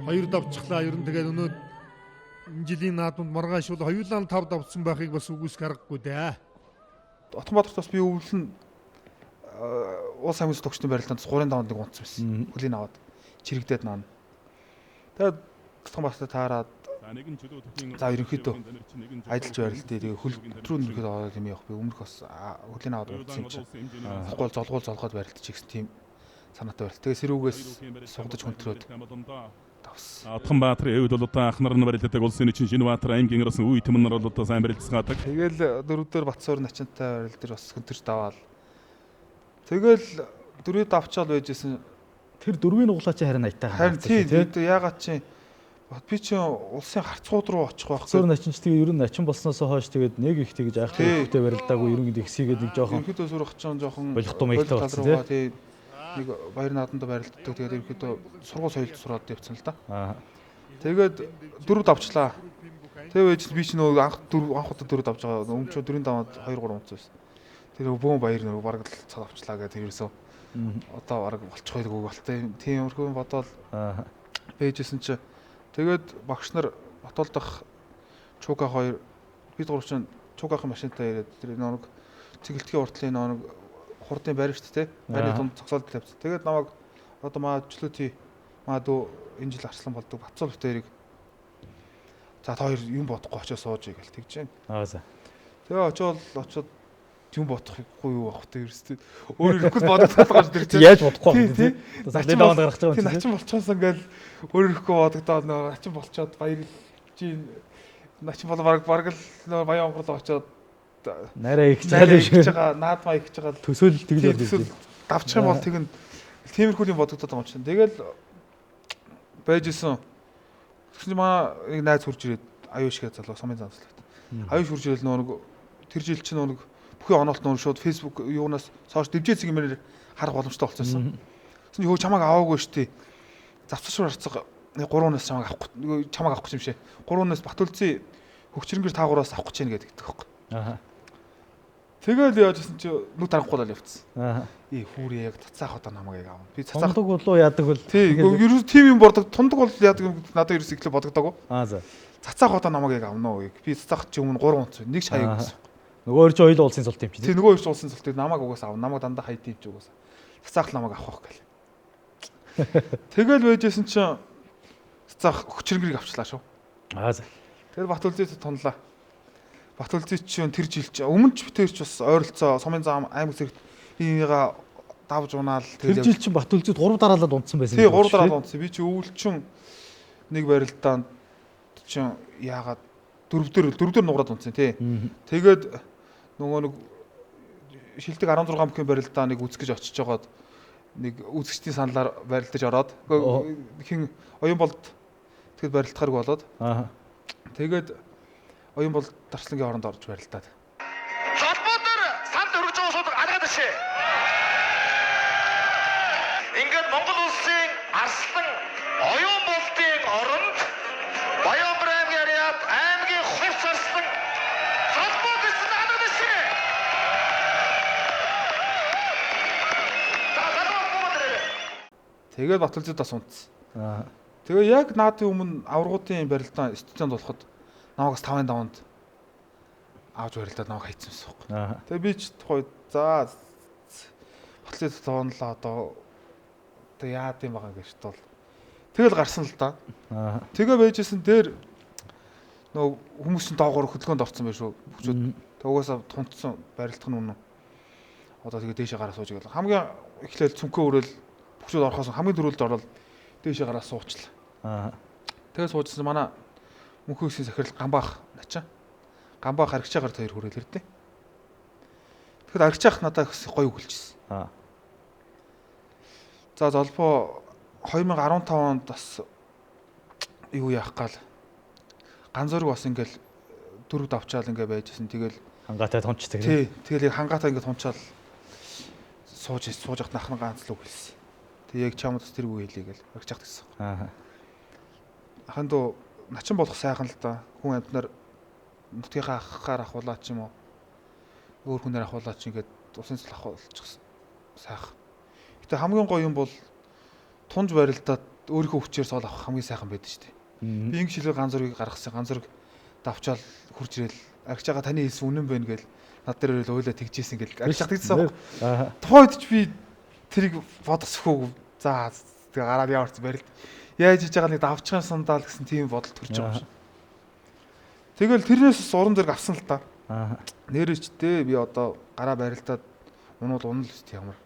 F: хоёр давчихлаа. Ер нь тэгээд өнөө энэ жилийн наадамд маргааш бол хоёулаа 5 давцсан байхыг бас үгүйсэх аргагүй дээ.
B: Отхон Баатарт бас би өвөл нь улс аймгийн төгчний барилдаанд 3 даванд нэг унтсан байсан. Хөлийн аваад чирэгдээд наана. Тэгээд Тутхан бастай таарад за ерөнхийдөө ажиллаж байрал тэгээ хөл рүү ерөнхийдөө ороод юм явах би өмнөх бас хөлийн аваад унтсан юм чинь. Тэгэхгүй золгуул золгоод барилдчих гэсэн тийм санаатай барил. Тэгээ сэрүүгээс сугадаж хүнтрөөд давсан.
G: Отхон Баатар эвд бол одоо ах нар нь барилдадаг улсын чинь Шинэ Баатар аймгийн ерөөсөн үе түмэн нар бол одоо сайн барилцгаадаг.
B: Тэгэл дөрөвдөр Батсуур начинтай барил дээр бас хүнтэрч даваал. Тэгэл дөрөв давчаал байжсэн.
A: Тэр дөрвийн нуглаа чи харин аятайхан.
B: Харин тийм ягаад чи би чи улсын харцгууд руу очих байх.
A: Сур начин ч тэгээ ер нь начин болсноос хойш тэгээд нэг их тэгж айхтай хөвгтэй барилдаагүй ер нь ихсийгээд нэг жоохон
B: ерөнхийдөө сүрэх чинь жоохон
A: болох маягтай болсон
B: тий. Нэг баяр нааданд барилддаг. Тэгээд ерөнхийдөө сургууль соёлд сураад явцсан л да. Тэгээд дөрөв давчлаа. Тэгээ байж би чи нөгөө анх дөрөв анх удаа дөрөв давж байгаа. Өмнө чинь дөрвийн даваад 2 3 унц байсан. Тэр бөөн баяр нөгөө бараг л цад авчлаа гэдэг тэр ерөөсөө одоо бараг болчих байлгүй болтой. Тийм өрхөө бодоол бэжсэн чи тэгээд багш нар Батолдох Чука хоёр бид гурав чинь Чукахын машинтай ирээд тэр нэг цэгэлтгийн уртлын нэг хурдын байр шүү дээ. Байрны дунд зогсоолд тавьсан. Тэгээд намайг одоо маа чөлөөти маа дүү энэ жил арслан болдог Батцуул битэрийг за та хоёр юм бодохгүй очиж сууж ий гэл тэгж байна.
A: Аа за.
B: Тэгээ очиод очиод юм бодохгүй юу авах те ерөөсөө өөр ирэхгүй л бодогдоод байгаа шүү дээ.
A: Яаж бодохгүй байх вэ? Начин даванд гарах гэж байгаа юм
B: чинь. Начин болчихсон ингээл өөр ирэхгүй бодогдоод нөө начин болчоод баярлж начин бол бараг л нөө баян онгорлоо очиод
A: нарай их гэж
B: байгаа наадмаа их гэж байгаа
A: төсөөлөл тэгж
B: болж давчих юм бол тэгнь тиймэрхүү юм бодогдоод байгаа юм чинь. Тэгэл байж исэн. Тэгсэн чинь маа нэг найз хурж ирээд аюу шиг залуу сумын занцлалт. Аюу хурж ирэл нөө нэг тэр жил чинь нөө нэг бүхий оноолт нөө шууд Facebook юунаас сошиал дэмжээц гэмээр харах боломжтой болсон. Тэгсэн чинь хөө чамайг аваагүй шүү дээ. Завцар харцаг 3-наас чамайг авахгүй чамайг авах гэж юм шээ. 3-наас Батүлзий хөгчрөнгөр таагуураас авах гэж байна гэдэг байхгүй.
A: Аа.
B: Тэгэл яаж гэсэн чи нүд дарахгүй л явцсан.
A: Аа.
B: Ээ хүүрээ яг цацаах одоо намайг яг авна. Би цацаах
A: тундаг болоо яадаг бол
B: тий ерөөс тийм юм бордог тундаг бол яадаг юм надад ерөөс ихлэ бодогдоогүй.
A: Аа за.
B: Цацаах одоо намайг яг авна уу. Би цацаах чи өмнө 3 унц нэг шаяг гэсэн.
A: Нөгөө хоёр чи хоёул уулсын султ юм чи.
B: Тий нөгөө хоёр чи уулсын султ намайг угаасаа авна. Намайг дандаа хайд юм чи угаасаа. Цацаах намайг авах байх гээл. Тэгэл байжсэн чи цацаах хөчрөнгөрийг авчлаа шүү.
A: Аа за.
B: Тэр Батүлзээ тунлаа. Батүлзээ чинь тэр жил чи өмнө ч битэр ч бас ойролцоо сумын зам аймаг зэрэгт бинийгаа давж унаал
A: тэр жил чинь Батүлзээ 3 дараалал унтсан байсан.
B: Тий 3 дараалал унтсан. Би чи өвөлчин нэг барилдаанд чинь яагаад дөрөвдөр нуграад унтсан тий. Тэгээд нөгөө нэг шилдэг 16 бүхэн барилдаа нэг үзэх гэж очиж жагаад нэг үзэгчдийн саналаар барилдаж ороод хин оюун болд тэгэд барилдахааргүй болоод.
A: Аа.
B: Тэгээд оюун бол дарслангийн оронд орж барилдаад.
H: Золбоо дээр санал өргөж байгаа суудаг алгаад шээ. Ингээд Монгол улсын арслан оюун болдын оронд Баянбар аймгийн Ариат аймгийн хурц арслан золбоо гэсэн алгаад шээ. За залуу буугаад ирээ.
B: Тэгээд Батүлзэд бас унтсан.
A: Аа.
B: Тэгээ яг наадын өмнө аврагуудын барилдаан стадионд болоход намайг бас 5-ын даванд авч барилдаад намайг хайцсан байсан байхгүй. Тэгээ би ч тухай за Батлын тоонлоо одоо яад юм байгаа гэж тул. Тэгэл гарсан л да. Тэгээ байжсэн дээр нөгөө хүмүүс чинь доогоор хөдөлгөөнд орсон байх шүү. Хүчүүд тэг угаасаа тунцсан барилдах нь үнэн. Одоо тэгээ дээшээ гараа сууж игээл. Хамгийн эхлээл цүнхээ өрөөл бүхчүүд орохоос хамгийн түрүүлд ороод дээшээ гараа суучлаа. Тэгээ суужсэн манай мөнхөө үсгийн сахирал Гамбаах начаа. Гамбаах аргичаагаар хоёр хүрээл ирдээ. Тэгэхэд аргичаах надад их гоё үг хэлчихсэн.
A: Аа.
B: За золбоо 2015 онд бас юу яах гал ганц зураг бас ингээл дөрөв давчаал ингээ байжсэн. Тэгэл
A: хангаатай тунчдаг.
B: Тий. Тэгэл яг хангаатай ингээ тунчаал сууж явахт нахна ганц л үг хэлсэн. Тэг яг чамд бас тэр үг хэлье гэл аргичаах гэсэн.
A: Аа.
B: Ахын дөө начин болох сайхан л да. Хүн амьтнаар нутгийнхаа ахаар ахуулаа ч юм уу. Өөр хүнээр ахуулаа ч ингээд усын цэл ахуулчих сайхан. Гэтэ хамгийн гоё юм бол тунж барилдаад өөрийнхөө хүчээр соол авах хамгийн сайхан байдаг шүү дээ. Би ингэ шилээр ганц зургийг гаргасан. Ганц зураг давчаал хурж ирээл аргич байгаа таны хэлсэн үнэн байна гэл над дээр ирээл уйлаа тэгжсэн гэл аргич тэгжсэн.
A: Аа.
B: Тухайн үед ч би тэрийг бодох сөхөөг. За тэгээ гараад яарч барилд. Яаж хийж байгаа нэг давчих юм сандаа л гэсэн тийм бодол төрж байгаа юм шиг. Тэгэл тэрнээс бас урам зориг авсан л та.
A: Аа.
B: Нэрээ ч би одоо гараа барилдаад унуул унал өст ямар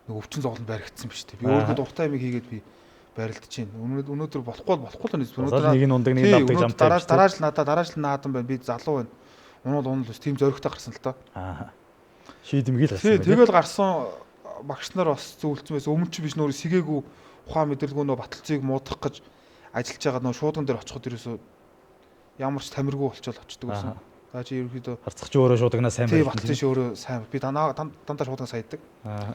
B: нэг өвчин зовлон баригдсан биш үү. Би өөрөө дуртай юм хийгээд би барилдаж байна. Өнөөдөр болохгүй бол болохгүй л нэ.
A: Өнөөдөр нэг нь ундаг, нэг нь давдаг жамтай.
B: Дараа жил надаа дараа жил наадам байна. Би залуу байна. Унуул унал өст тийм зоригтой гарсан л та.
A: Аа. Шийдэмгий л гарсан.
B: Тий, тэгэл гарсан багш нар бас зөвлөсөн байсан. Өмнө чи биш нөр сэгээгүй ухаан мэдрэлгүй нөө баталцыг муудах гэж ажиллаж байгаа нөө шуудган дээр очиход ерөөсөө ямар ч тамиргүй болчоод очдөг байсан. За чи ерөөхдөө
A: харцах чи өөрөө шуудагнаа сайн
B: байх. Тий, баталцын чи өөрөө сайн. Би дандаа шуудагнаа сайддаг.
A: Аа.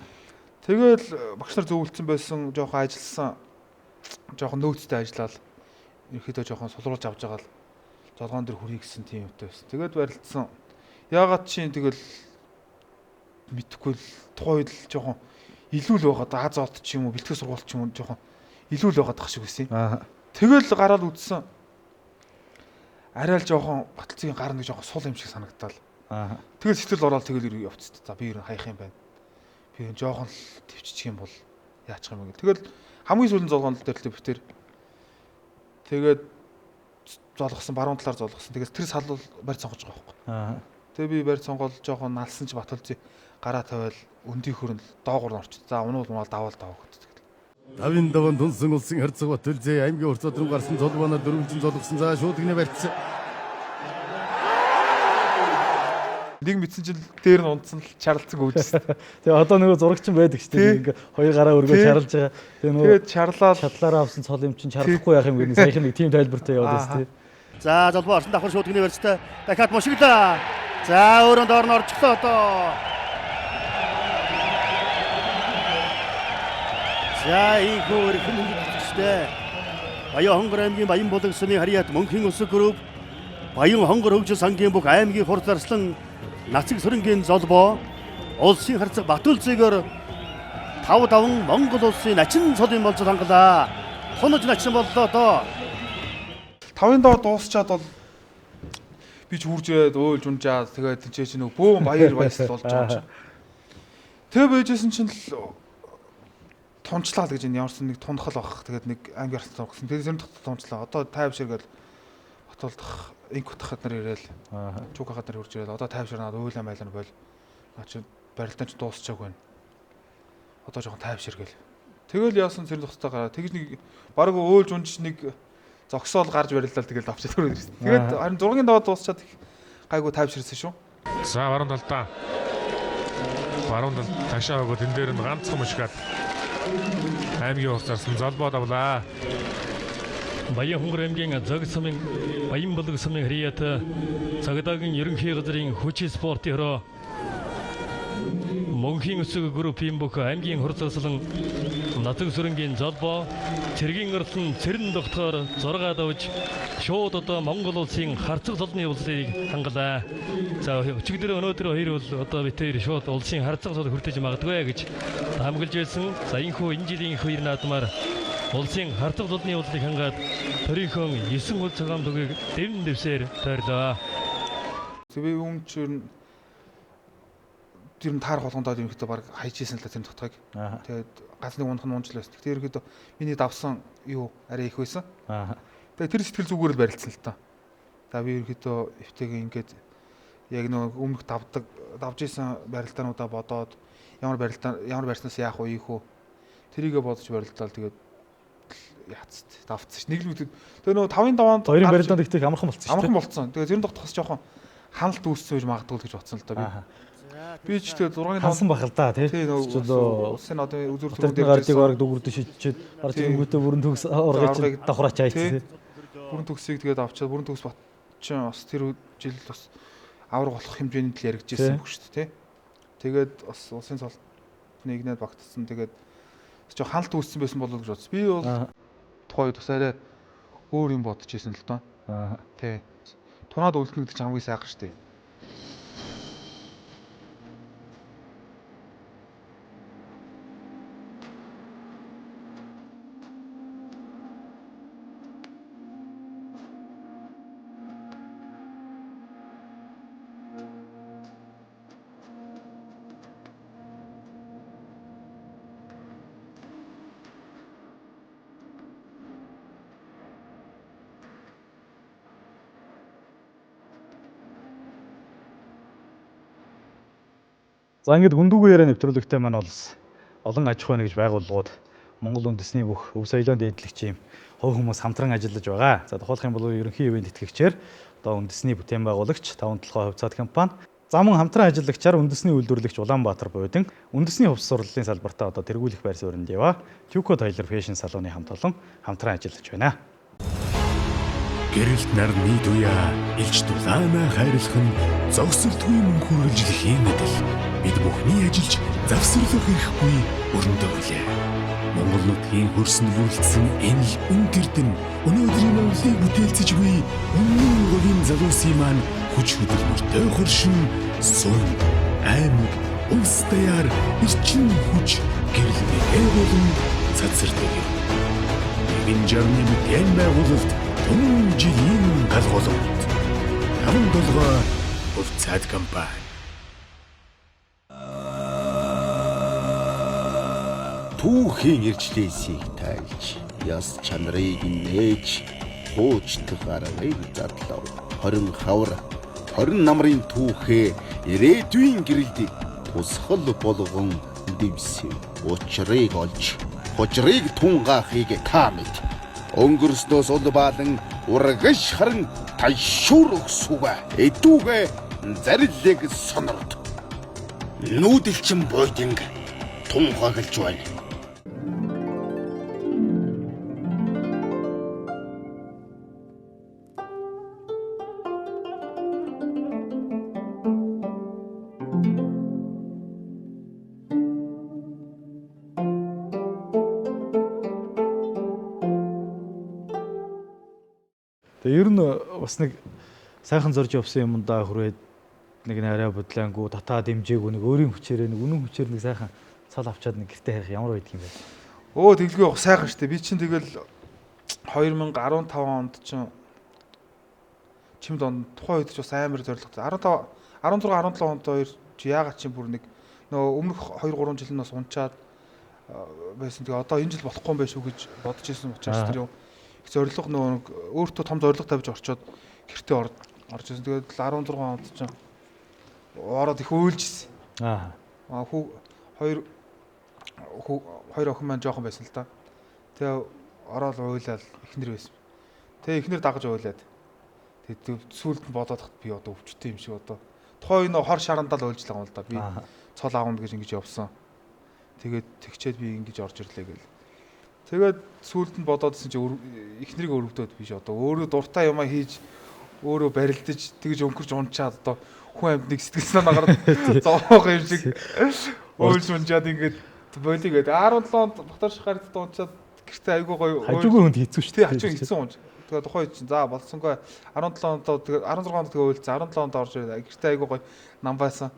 B: Тэгэл багш нар зөвлөсөн байсан, жоохон ажилласан, жоохон нөөцтэй ажиллаад ерөөхдөө жоохон сулруулж авч байгаа л золгоон дээр хүрье гэсэн тийм юмтай байсан. Тэгээд барилдсан. Яагаад чи тэгэл мэдхгүй л тухайн үед л жоохон илүү л байгаад Аз олд ч юм уу, бэлтгэх сургууль ч юм уу жоохон илүү л байгаад тах шиг байсан юм.
A: Аа.
B: Тэгэл гараад үдсэн. Арай л жоохон баталцгийн гар нэг жоохон сул юм шиг санагдаал.
A: Аа.
B: Тэгэл сэтгэл ороод тэгэл явцсан. За би ер нь хаях юм байна. Би ер нь жоохон л төвччих юм бол яачих юм бэ гэл. Тэгэл хамгийн сүүлийн золгоон дээр л битэр. Тэгээд золгосон, баруун талаар золгосон. Тэгэл тэр сал бол барь сонгож байгаа байхгүй.
A: Аа.
B: Тэгээ би барь сонгоол жоохон налсан чи Баталцыг гараа тавиал өндийн хөрөнд доогуур нь орчих. За унуул унаал даваал даваа гэдэг.
I: Давын даван тунсан улсын харцаг Баталзээ аймгийн урт өдрөн гарсан золбооноор дөрвөлжин золгосон. За шуудагны барьцсан.
B: Нэг мэдсэн чинь дээр нь унтсан л чарлцсан гүйжсэн.
A: Тэгээ одоо нөгөө зурагчин байдаг шүү дээ. Ингээ хоёр гараа өргөө чарлж байгаа. Тэгээ нөгөө
B: тэгээд чарлаад
A: чадлаараа авсан цол юм чинь чарлахгүй яах юм гэдэг саяхан нэг тийм тайлбартай яваад байсан тий.
J: За золбоо орсон давхар шуудагны барьцтай. Дахиад мушиглаа. За өөрөө доор нь орчихлоо одоо. За ийхүү эрхэм хүндэтгэжтэй. Баян хонгор аймгийн Баян булаг сумын харьяат мөнхийн өсөг групп Баян хонгор хөгжил сангийн бүх аймгийн хурц арслан Нацаг сүрэнгийн золбоо улсын харцаг Батүлзээгоор 5-5 Монгол улсын начин цолын болцол хангалаа. Тунаж начин боллоо доо.
B: 5-ын доо дуусчаад бол би ч хурж ирээд уйлж унжаад тэгээд тэнцээ чи нөгөө бөөн баяр баясгал болж байгаа юм чинь. Тэгээ байжсэн чинь л тунчлаа л гэж энэ ямарсан нэг тунхал байх. Тэгээд нэг аймгийн арслан тунхсан. Тэгээд зэрэг тунчлаа. Одоо тайвшир гэл Батулдах инк утахад нар ирээл. Чуг хахад нар хурж ирээл. Одоо тайвшир надад уйлаа майлаа бол. Наа чи барилдаан ч дуусчаагүй байна. Одоо жоохон тайвшир гэл. Тэгэл яасан зэрэг тухтай гараа. Тэгж нэг баг уйлж унж нэг зогсоол гарч барилдаал тэгэл авчаад өрөөд ирсэн. Тэгээд харин 6-ын даваа дуусчаад их гайгүй тайвширсан шүү.
K: За баруун талдаа. Баруун тал ташаа өгөөд энэ дээр нь ганцхан мушгаад аймгийн урт арслан золбоо давлаа.
L: Баян хонгор аймгийн зог сумын Баян булаг сумын харьяат цагдаагийн ерөнхий газрын хүчин спортын хороо Мөнхийн өсөг группийн бүх аймгийн хурц арслан Нацаг сүрэнгийн золбоо цэргийн арслан цэрэн тогтохоор 6 давж шууд одоо Монгол улсын харцаг цолны улсыг хангалаа. За өчигдөр өнөөдөр хоёр бол одоо бид хоёр шууд улсын харцаг цол хүртэж магадгүй гэж таамаглаж байсан. За энэхүү энэ жилийн их хоёр наадмаар улсын харцаг цолны улсыг хангаад төрийнхөө 9 хөл цагаан дугийг дэвэн дэвсээр тойрлоо.
B: Би өмнө чинь тэр нь таарах болгондоо ерөнхийдөө баг хайж исэн л да тэр тогтхойг. Тэгээд ганц нэг унах нь унж л байсан. Тэгэхээр ерөнхийдөө миний давсан юу арай их байсан. Тэгээд тэр сэтгэл зүгээр л барилцсан л та. За би ерөнхийдөө эвтэйгээ ингээд яг нөгөө өмнөх давдаг давж исэн барилдаануудаа бодоод ямар барилдаа ямар барьснаас яах вэ ийх үү тэрийгэ бодож барилдаал тэгээд яцт давцсан ш. Нэг л мэдээ. Тэгээ нөгөө 5-ын даваанд
A: хоёрын барилдаанд ихтэй амархан болцсон
B: шүү. Амархан болцсон. Тэгээ зэрэн тогтохос жоохон ханалт үүссэн гэж магадгүй л гэж бодсон л да би. Би ч тэгээ 6-ын
A: хансан байх л да тий.
B: Улсын одоо үзүүр түрүүн
A: дээр гардыг бараг дүгүрдэ шидчихэд гарч ирэнгүүтээ бүрэн төгс ургаж давхраач айц тий.
B: Бүрэн төгсийг тэгээд авчаад бүрэн төгс бат чинь бас тэр жил бас авраг болох хэмжээний тал яригдчихсэн бүх шүү дээ тий. Тэгээд бас улсын цолт нэгнээд багтсан. Тэгээд жоо ханалт үүссэн байсан болов уу гэж бодсон. Би бол тухайн үед бас арай өөр юм бодож исэн л доо. Тий. Тунаад үлдэнэ гэдэг чинь хамгийн сайхан шүү дээ.
A: За ингээд гүндүүгүй яриа нэвтрүүлэгтэй маань бол олон аж ахуй нэгж байгууллагууд Монгол үндэсний бүх өв соёлын дээдлэгч юм хувь хүмүүс хамтран ажиллаж байгаа. За тухайлах юм бол ерөнхий ивээн тэтгэгчээр одоо үндэсний бүтээн байгуулагч Таван толгой хувьцаат компани, за мөн хамтран ажиллагчаар үндэсний үйлдвэрлэгч Улаанбаатар буйдан үндэсний хувьс сурлалын салбартаа одоо тэргүүлэх байр сууринд яваа Tuco Tailor Fashion салоны хамт олон хамтран ажиллаж байна.
C: Гэрэлт нарны туяа илч дулаанаа хайрлах нь зогсолтгүй мөнх үргэлжлэхийн адил бид бүхний ажиллаж завсарлах эрхгүй өрөндөө билээ. Монгол нутгийн хөрсөнд бүрэлдсэн энэ л үнт эрдэн өнөөдрийн Монголыг бүтээлцэж буй өмнө говийн залуусын маань хүч хөдөлмөртэй хөршин сум аймаг улс даяар эрчим хүч гэрэл бэлээ болон цацардаг юм. Нэгэн жарны бүтээн байгуулалт түмэн жилийн галгуулалт. Таван толгой хувьцаат компани.
E: Түүхийн ирчлээсийг тайлж, яс чанарыг нээж, хуучдах аргыг задлав. 20 хавар, 20 намрын түүхээ ирээдүйн гэрэлд тусгал болгон дэвсэв. Учрыг олж, хужрыг тунгаахыг та мэд. Өнгөрснөөс улбаалан урагш харан ташуур өгсүгэ. Эдүүгэ зариллэг сонорд. Нүүдэлчин буйдинг тунхаглаж байна.
A: Тэгээ ер нь бас нэг сайхан зорж явсан юмдаа хүрээд нэг арай бодлоонгүй татаа дэмжээгүй нэг өөрийн хүчээрээ нэг үнэн хүчээр нэг сайхан цал авчаад нэг гэрте харих ямар байдаг юм бэ?
B: Өө тэглгүй явах сайхан штэ. Би чинь тэгэл 2015 онд чинь чимд он тухайн үед ч бас амар зорилготой. 15 16 17 онд хоёр чи яагаад чинь бүр нэг нөгөө өмнөх 2 3 жил нь бас унчаад байсан. Тэгээ одоо энэ жил болохгүй юм байна шүү гэж бодож исэн учраас тэр юм их зорилго нөгөө өөртөө том зорилго тавьж орчоод гэртээ орж ирсэн. Тэгээд 16 онд чинь ороод их уйлж ирсэн.
A: Аа.
B: Хүү хоёр охин маань жоохон байсан л да. Тэгээ ороод уйлал эхнэр байсан. Тэгээ эхнэр дагаж уйлаад. Тэгээд сүүлд нь бодоод хат би одоо өвчтэй юм шиг одоо. Тухайн үе нөө хор шарандаа л уйлж байгаа юм л да. Би цол аавна гэж ингэж явсан. Тэгээд тэгчээд би ингэж орж ирлээ гэл. Тэгээд сүүлд нь бодоодсэн чи эхнэрийг өрөвдөөд биш одоо өөрөө дуртай юмаа хийж өөрөө барилдаж тэгж өнгөрч унчаад одоо хүн амьтныг сэтгэл санаа гараад зовоох юм шиг уйлж унчаад ингээд болиг гэдэг. 17 онд Батар шахаард унчаад гэртээ айгүй гоё
A: хажуугүй хүнд хэцүү шүү
B: дээ. Хажуу хэцүү унж. Тэгээд тухайн үед чинь за болсонгүй 17 онд 16 онд тэгээ уйлцсан 17 онд орж ирээд гэртээ айгүй гоё нам байсан.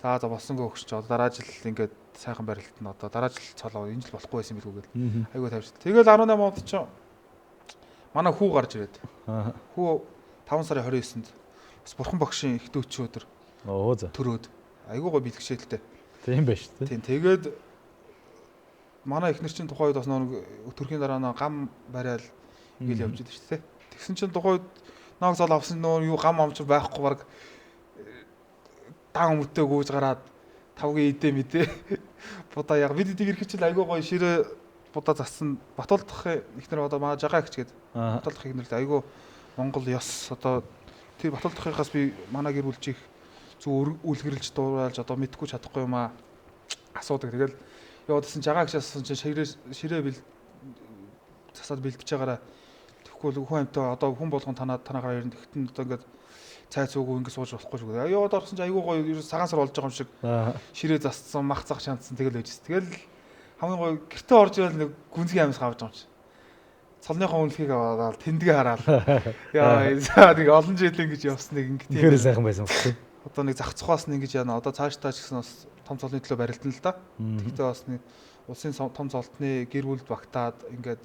B: За болсонгүй өгч чи дараа жил ингээд сайхан барилт нь одоо дараа жил цолоо энэ жил болохгүй байсан билүү гэл айгүй тавьж. Тэгэл 18 онд чинь манай хүү гарч ирээд. Хүү 5 сарын 29-нд бас бурхан багшийн их дөөчийн өдөр.
A: Оо за.
B: Төрөөд айгүй гоё бэлгшээлтэй.
A: Тийм байж тээ.
B: Тийм тэгээд манай эхнэр чинь тухайн үед бас нэг төрхийн дараа нөө гам барайл ингээл явж идэв шүү дээ. Тэгсэн чинь тухайн үед ног зол авсан нөө юу гам амч байхгүй баг даан өмтөө гүйж гараад тавгийн идэ мэдээ будаа яг бид эдийг ирэх чинь айгүй гоё ширээ будаа зассан Батулдах эхнэр одоо манай жагаа ихч гээд Батулдах эхнэр л айгүй Монгол ёс одоо тэр Батулдахынхаас би манай гэр бүлчих зүг үлгэрлж дуурайлж одоо мэдхгүй чадахгүй юм аа асуудаг. Тэгэл яваад исэн жагаа ихч асуусан чинь ширээ бил засаад бэлдэж байгаараа тэгэхгүй бол хүн амьтаа одоо хүн болгон танаагаар ирнэ тэгтэн одоо ингээд цай цуугүй ингэ сууж болохгүй шүү дээ. Яваад орсон чинь айгүй гоё ер нь цагаан сар болж байгаа юм шиг ширээ засцсан, мах зах шандсан тэгэл байжсэн. Тэгэл хамгийн гоё гэртээ орж ирэл нэг гүнзгий амьс авч байгаа юм чи. Цолныхоо үнэлхийг аваад тэндгээ хараад. Яа за нэг олон жил ингэж явсан нэг ингэ тийм.
A: Тэгэхээр сайхан байсан баггүй.
B: Одоо нэг зах цухаас нь ингэж яана. Одоо цаашдаа ч гэсэн бас том цолны төлөө барилдана л да. Тэгтээ бас нэг улсын том цолтны гэр бүлд багтаад ингээд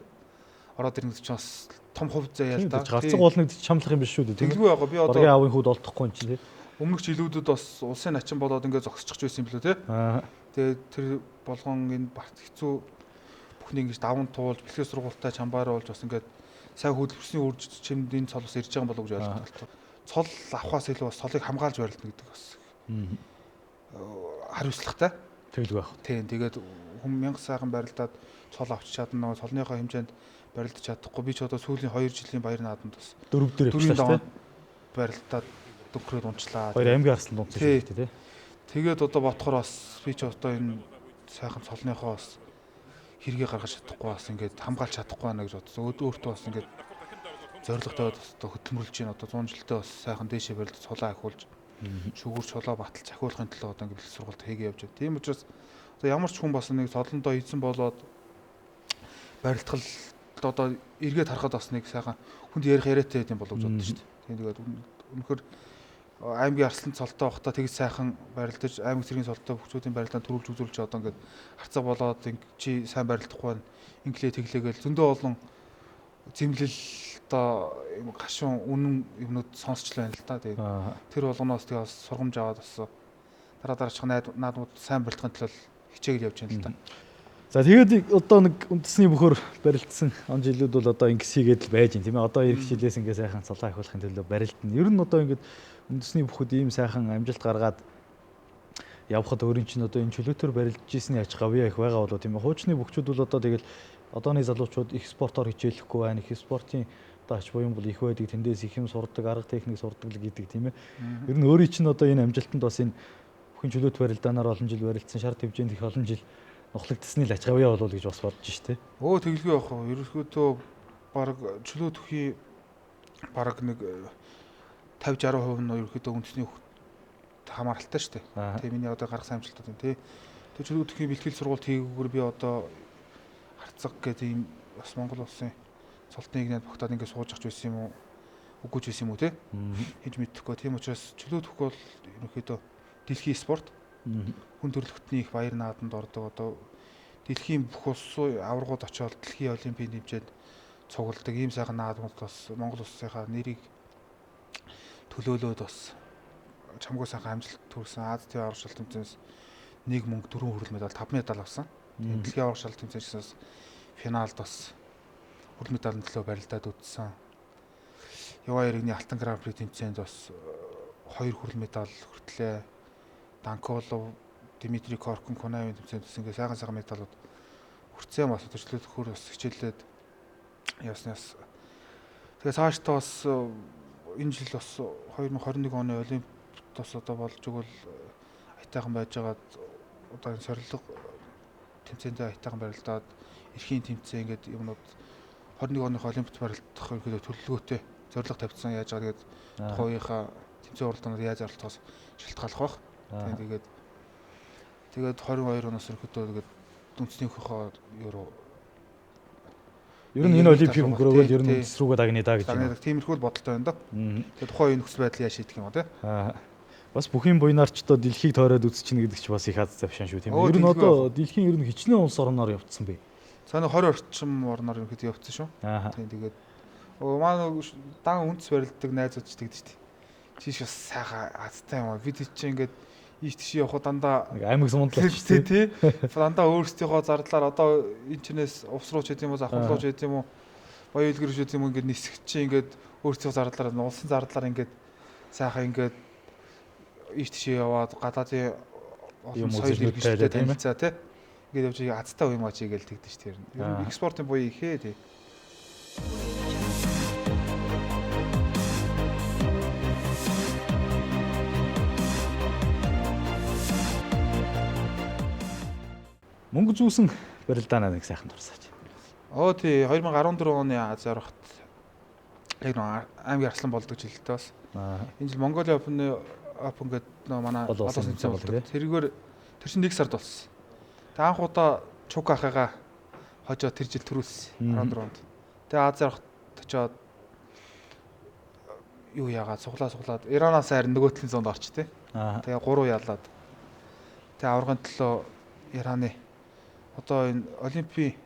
B: ороод ирнэ гэж чинь бас том хувь заяа л да.
A: Гарцаг уулна гэдэг чамлах юм биш шүү дээ.
B: Тэглгүй яг би одоо
A: баргийн аавын хүүд олдохгүй юм чинь тий.
B: Өмнөх жилүүдэд бас улсын начин болоод ингээд зогсчих байсан юм билүү тий. Тэгээд тэр болгон энэ барт хэцүү бүхнийг ингэж даван туулж бэлхээс сургуультай чамбааруулж бас ингээд сайн хөдөлмөрсний үрж чимд энэ цол бас ирж байгаа юм болов уу гэж ойлголоо. Цол авахаас илүү бас цолыг хамгаалж барилдана гэдэг бас хариуцлагатай.
A: Тэгэлгүй байх.
B: Тийм, тэгээд хүн мянга сайхан барилдаад цол авчиж чадна, нөгөө цолныхоо хэмжээнд барилдаж чадахгүй. Би ч одоо сүүлийн 2 жилийн баяр наадамд бас
A: дөрөв дээр явчихлаа шүү дээ.
B: Барилдаад дөнгөрөөд унчлаа.
A: Хоёр аймгийн арсланд унцсан шүү дээ, тий.
B: Тэгээд одоо бодохоор бас би ч одоо энэ сайхан цолныхоо бас хэрэгээ гаргаж чадахгүй, бас ингээд хамгаалж чадахгүй байна гэж бодсон. Өөртөө бас ингээд зорилго тавиад бас одоо хөдөлмөрлөж байна. Одоо 100 жилдээ бас сайхан дээшээ барилдаж цулаа ахиулж, шүгүр чулаа баталж ахиулахын төлөө одоо ингээд бэлтгэл сургалт хийгээ явж байна. Тийм учраас одоо ямар ч хүн бас нэг цолондоо эзэн болоод барилдах одоо эргээд харахад бас нэг сайхан хүнд ярих яриатай байд юм болов гэж боддоо шүү дээ. Тийм, тэгээд үнэхээр аймгийн арслан цолтой байхдаа тэгж сайхан барилдаж, аймаг цэргийн цолтой бүхчүүдийн барилдаанд төрүүлж үзүүлж одоо ингээд харцаг болоод чи сайн барилдахгүй байна. Инглээ тэглээгээл зөндөө олон зэмлэл одоо юм гашуун үнэн юмнууд сонсчлоо байна л да. Тэгээд тэр болгоноос тэгээ бас сургамж аваад бас дараа дараачих наадмууд сайн барилдахын төлөө хичээгэл явж байна л да.
A: За тэгээд одоо нэг үндэсний бөхөр барилдсан он жилүүд бол одоо ингэс хийгээд л байж юм тийм ээ. Одоо ирэх жилээс ингээ сайхан цулаа ахиулахын төлөө барилдана. Ер нь одоо ингээд үндэсний бүхэд ийм сайхан амжилт гаргаад явхад өөрийн чинь одоо энэ чөлөөтөр барилдаж ийсний ач гавьяа их байгаа болоо тийм ээ. Хуучны бөхчүүд бол одоо тэгэл одооны залуучууд их спортоор хичээлэхгүй байна. Их спортын одоо ач буян бол их байдаг. Тэндээс их юм сурдаг, арга техник сурдаг л гэдэг тийм ээ. Ер нь өөрийн чинь одоо энэ амжилтанд бас энэ бүхэн чөлөөт барилдаанаар олон жил барилдсан шар төвжээнд их олон жил нухлагдсны л ач гавьяа болов гэж бас бодож ш тэ.
B: Өө тэгэлгүй явах уу. Ерөнхийдөө бараг чөлөө төхий бараг нэг 50 60% нь ерөнхийдөө үндэсний хамааралтай шүү дээ. Тэгээ миний одоо гаргасан амжилтууд юм тий. Тэгээ чөлөө төхий бэлтгэл сургалт хийгүүгээр би одоо харцаг гэдэг ийм бас Монгол улсын цолтны игнэд багтаад ингээд сууж авч байсан юм уу? Үгүй ч байсан юм уу тий? Хийж мэдэхгүй. Тийм учраас чөлөө төх бол ерөнхийдөө дэлхийн спорт. Хүн төрөлхтний их баяр нааданд ордог. Одоо дэлхийн бүх улсын аваргууд очиод дэлхийн олимпийн хэмжээнд цугладаг ийм сайхан наадмууд бас Монгол улсынхаа нэрийг төлөөлөөд бас чамгүй сайхан амжилт төрсэн. Аз төв аврал шалт тэмцээнээс 1 мөнгө 4 хүрэл медаль 5 медаль авсан. Дэлхийн аврал шалт тэмцээнээс бас финалд бас хүрэл медалийн төлөө барилдаад үтсэн. Яваа иргэний Алтан Гран При тэмцээнд бас 2 хүрэл медаль хүртлээ. Данколов, Дмитрий Коркин, Кунавын тэмцээнд бас ингээ сайхан сайхан медалууд хүртсэн. Бас төчлөлт хөр бас хичээллээд явснаас. Тэгээ цаашдаа бас энэ жил бас 2021 оны олимпиад бас одоо болж өгвөл аятайхан байжгаад одоо энэ сорилго тэмцээндээ аятайхан барилдаад эрхийн тэмцээн ингээд юмнууд 21 оных олимпиад барилдах ерөнхийдөө төлөвлөгөөтэй зорилго тавьсан. Яаж байгаа тэгээд тухайн үеийнхаа тэмцээн уралдаанууд яаж оролцохоос шалтгааллах байх. Тэгээд тэгээд 22 оноос ерөнхийдөө тэгээд үндэснийхөө юу
A: ер нь энэ олимпик өнгөрөөгөл ер нь үндэс рүүгээ дагнаа да гэж
B: байна. Тиймэрхүү л бодолтой байна да. Тэгээд тухайн үеийн нөхцөл байдлыг яаж шийдэх юм бэ те?
A: Бас бүхийн буйнаарч одоо дэлхийг тойроод үзчихнэ гэдэг чи бас их аз завшаан шүү тийм ээ. Ер нь одоо дэлхийн ер нь хичнээн улс орноор явцсан бэ.
B: За нэг 20 орчим орноор ерөнхийдөө явцсан шүү. Тийм тэгээд манай дан үндэс барилдаг найзууд ч тэгдэж шүү дээ. Чиш бас сайхан азтай юм аа. Бид чинь ингээд ийш тийш явхад дандаа
A: нэг аймаг сумдлаач
B: тий тий. Дандаа өөрсдийнхөө зардлаар одоо энэ чинээс увс руу ч гэдэм үү, завхан руу ч гэдэм үү, боёо илгэр ч гэдэм үү ингээд нисэх чинь ингээд өөрсдийнхөө зардлаар улсын зардлаар ингээд сайхан ингээд ийш тийш яваад гадаадын олон соёл иргэншилтэй танилцаа тий. Ингээд явж азтай юм аа чи гээл тэгдэж шүү дээ. Ер нь экспортын буяа ихээ тий.
A: Мөнгө зүүсэн барилдаанаа нэг сайхан дурсаач.
B: Оо тий 2014 оны Аз аргат яг нэг аймгийн арслан болдог жилдээ бас. Энэ жил Mongolia Open гэдэг нөө манай олон улсын тэмцээн болдог. Тэргээр тэр чинь 1 сард болсон. Тэг анх удаа Чук ахыгаа хожоо тэр жил төрүүлсэн 14 онд. Тэгээ Аз аргат очоод юу яагаад суглаад Иранаас харин нөгөө талын зонд орч тий. Тэгээ 3 ялаад. Тэгээ аваргын төлөө Ираны одоо энэ олимпийн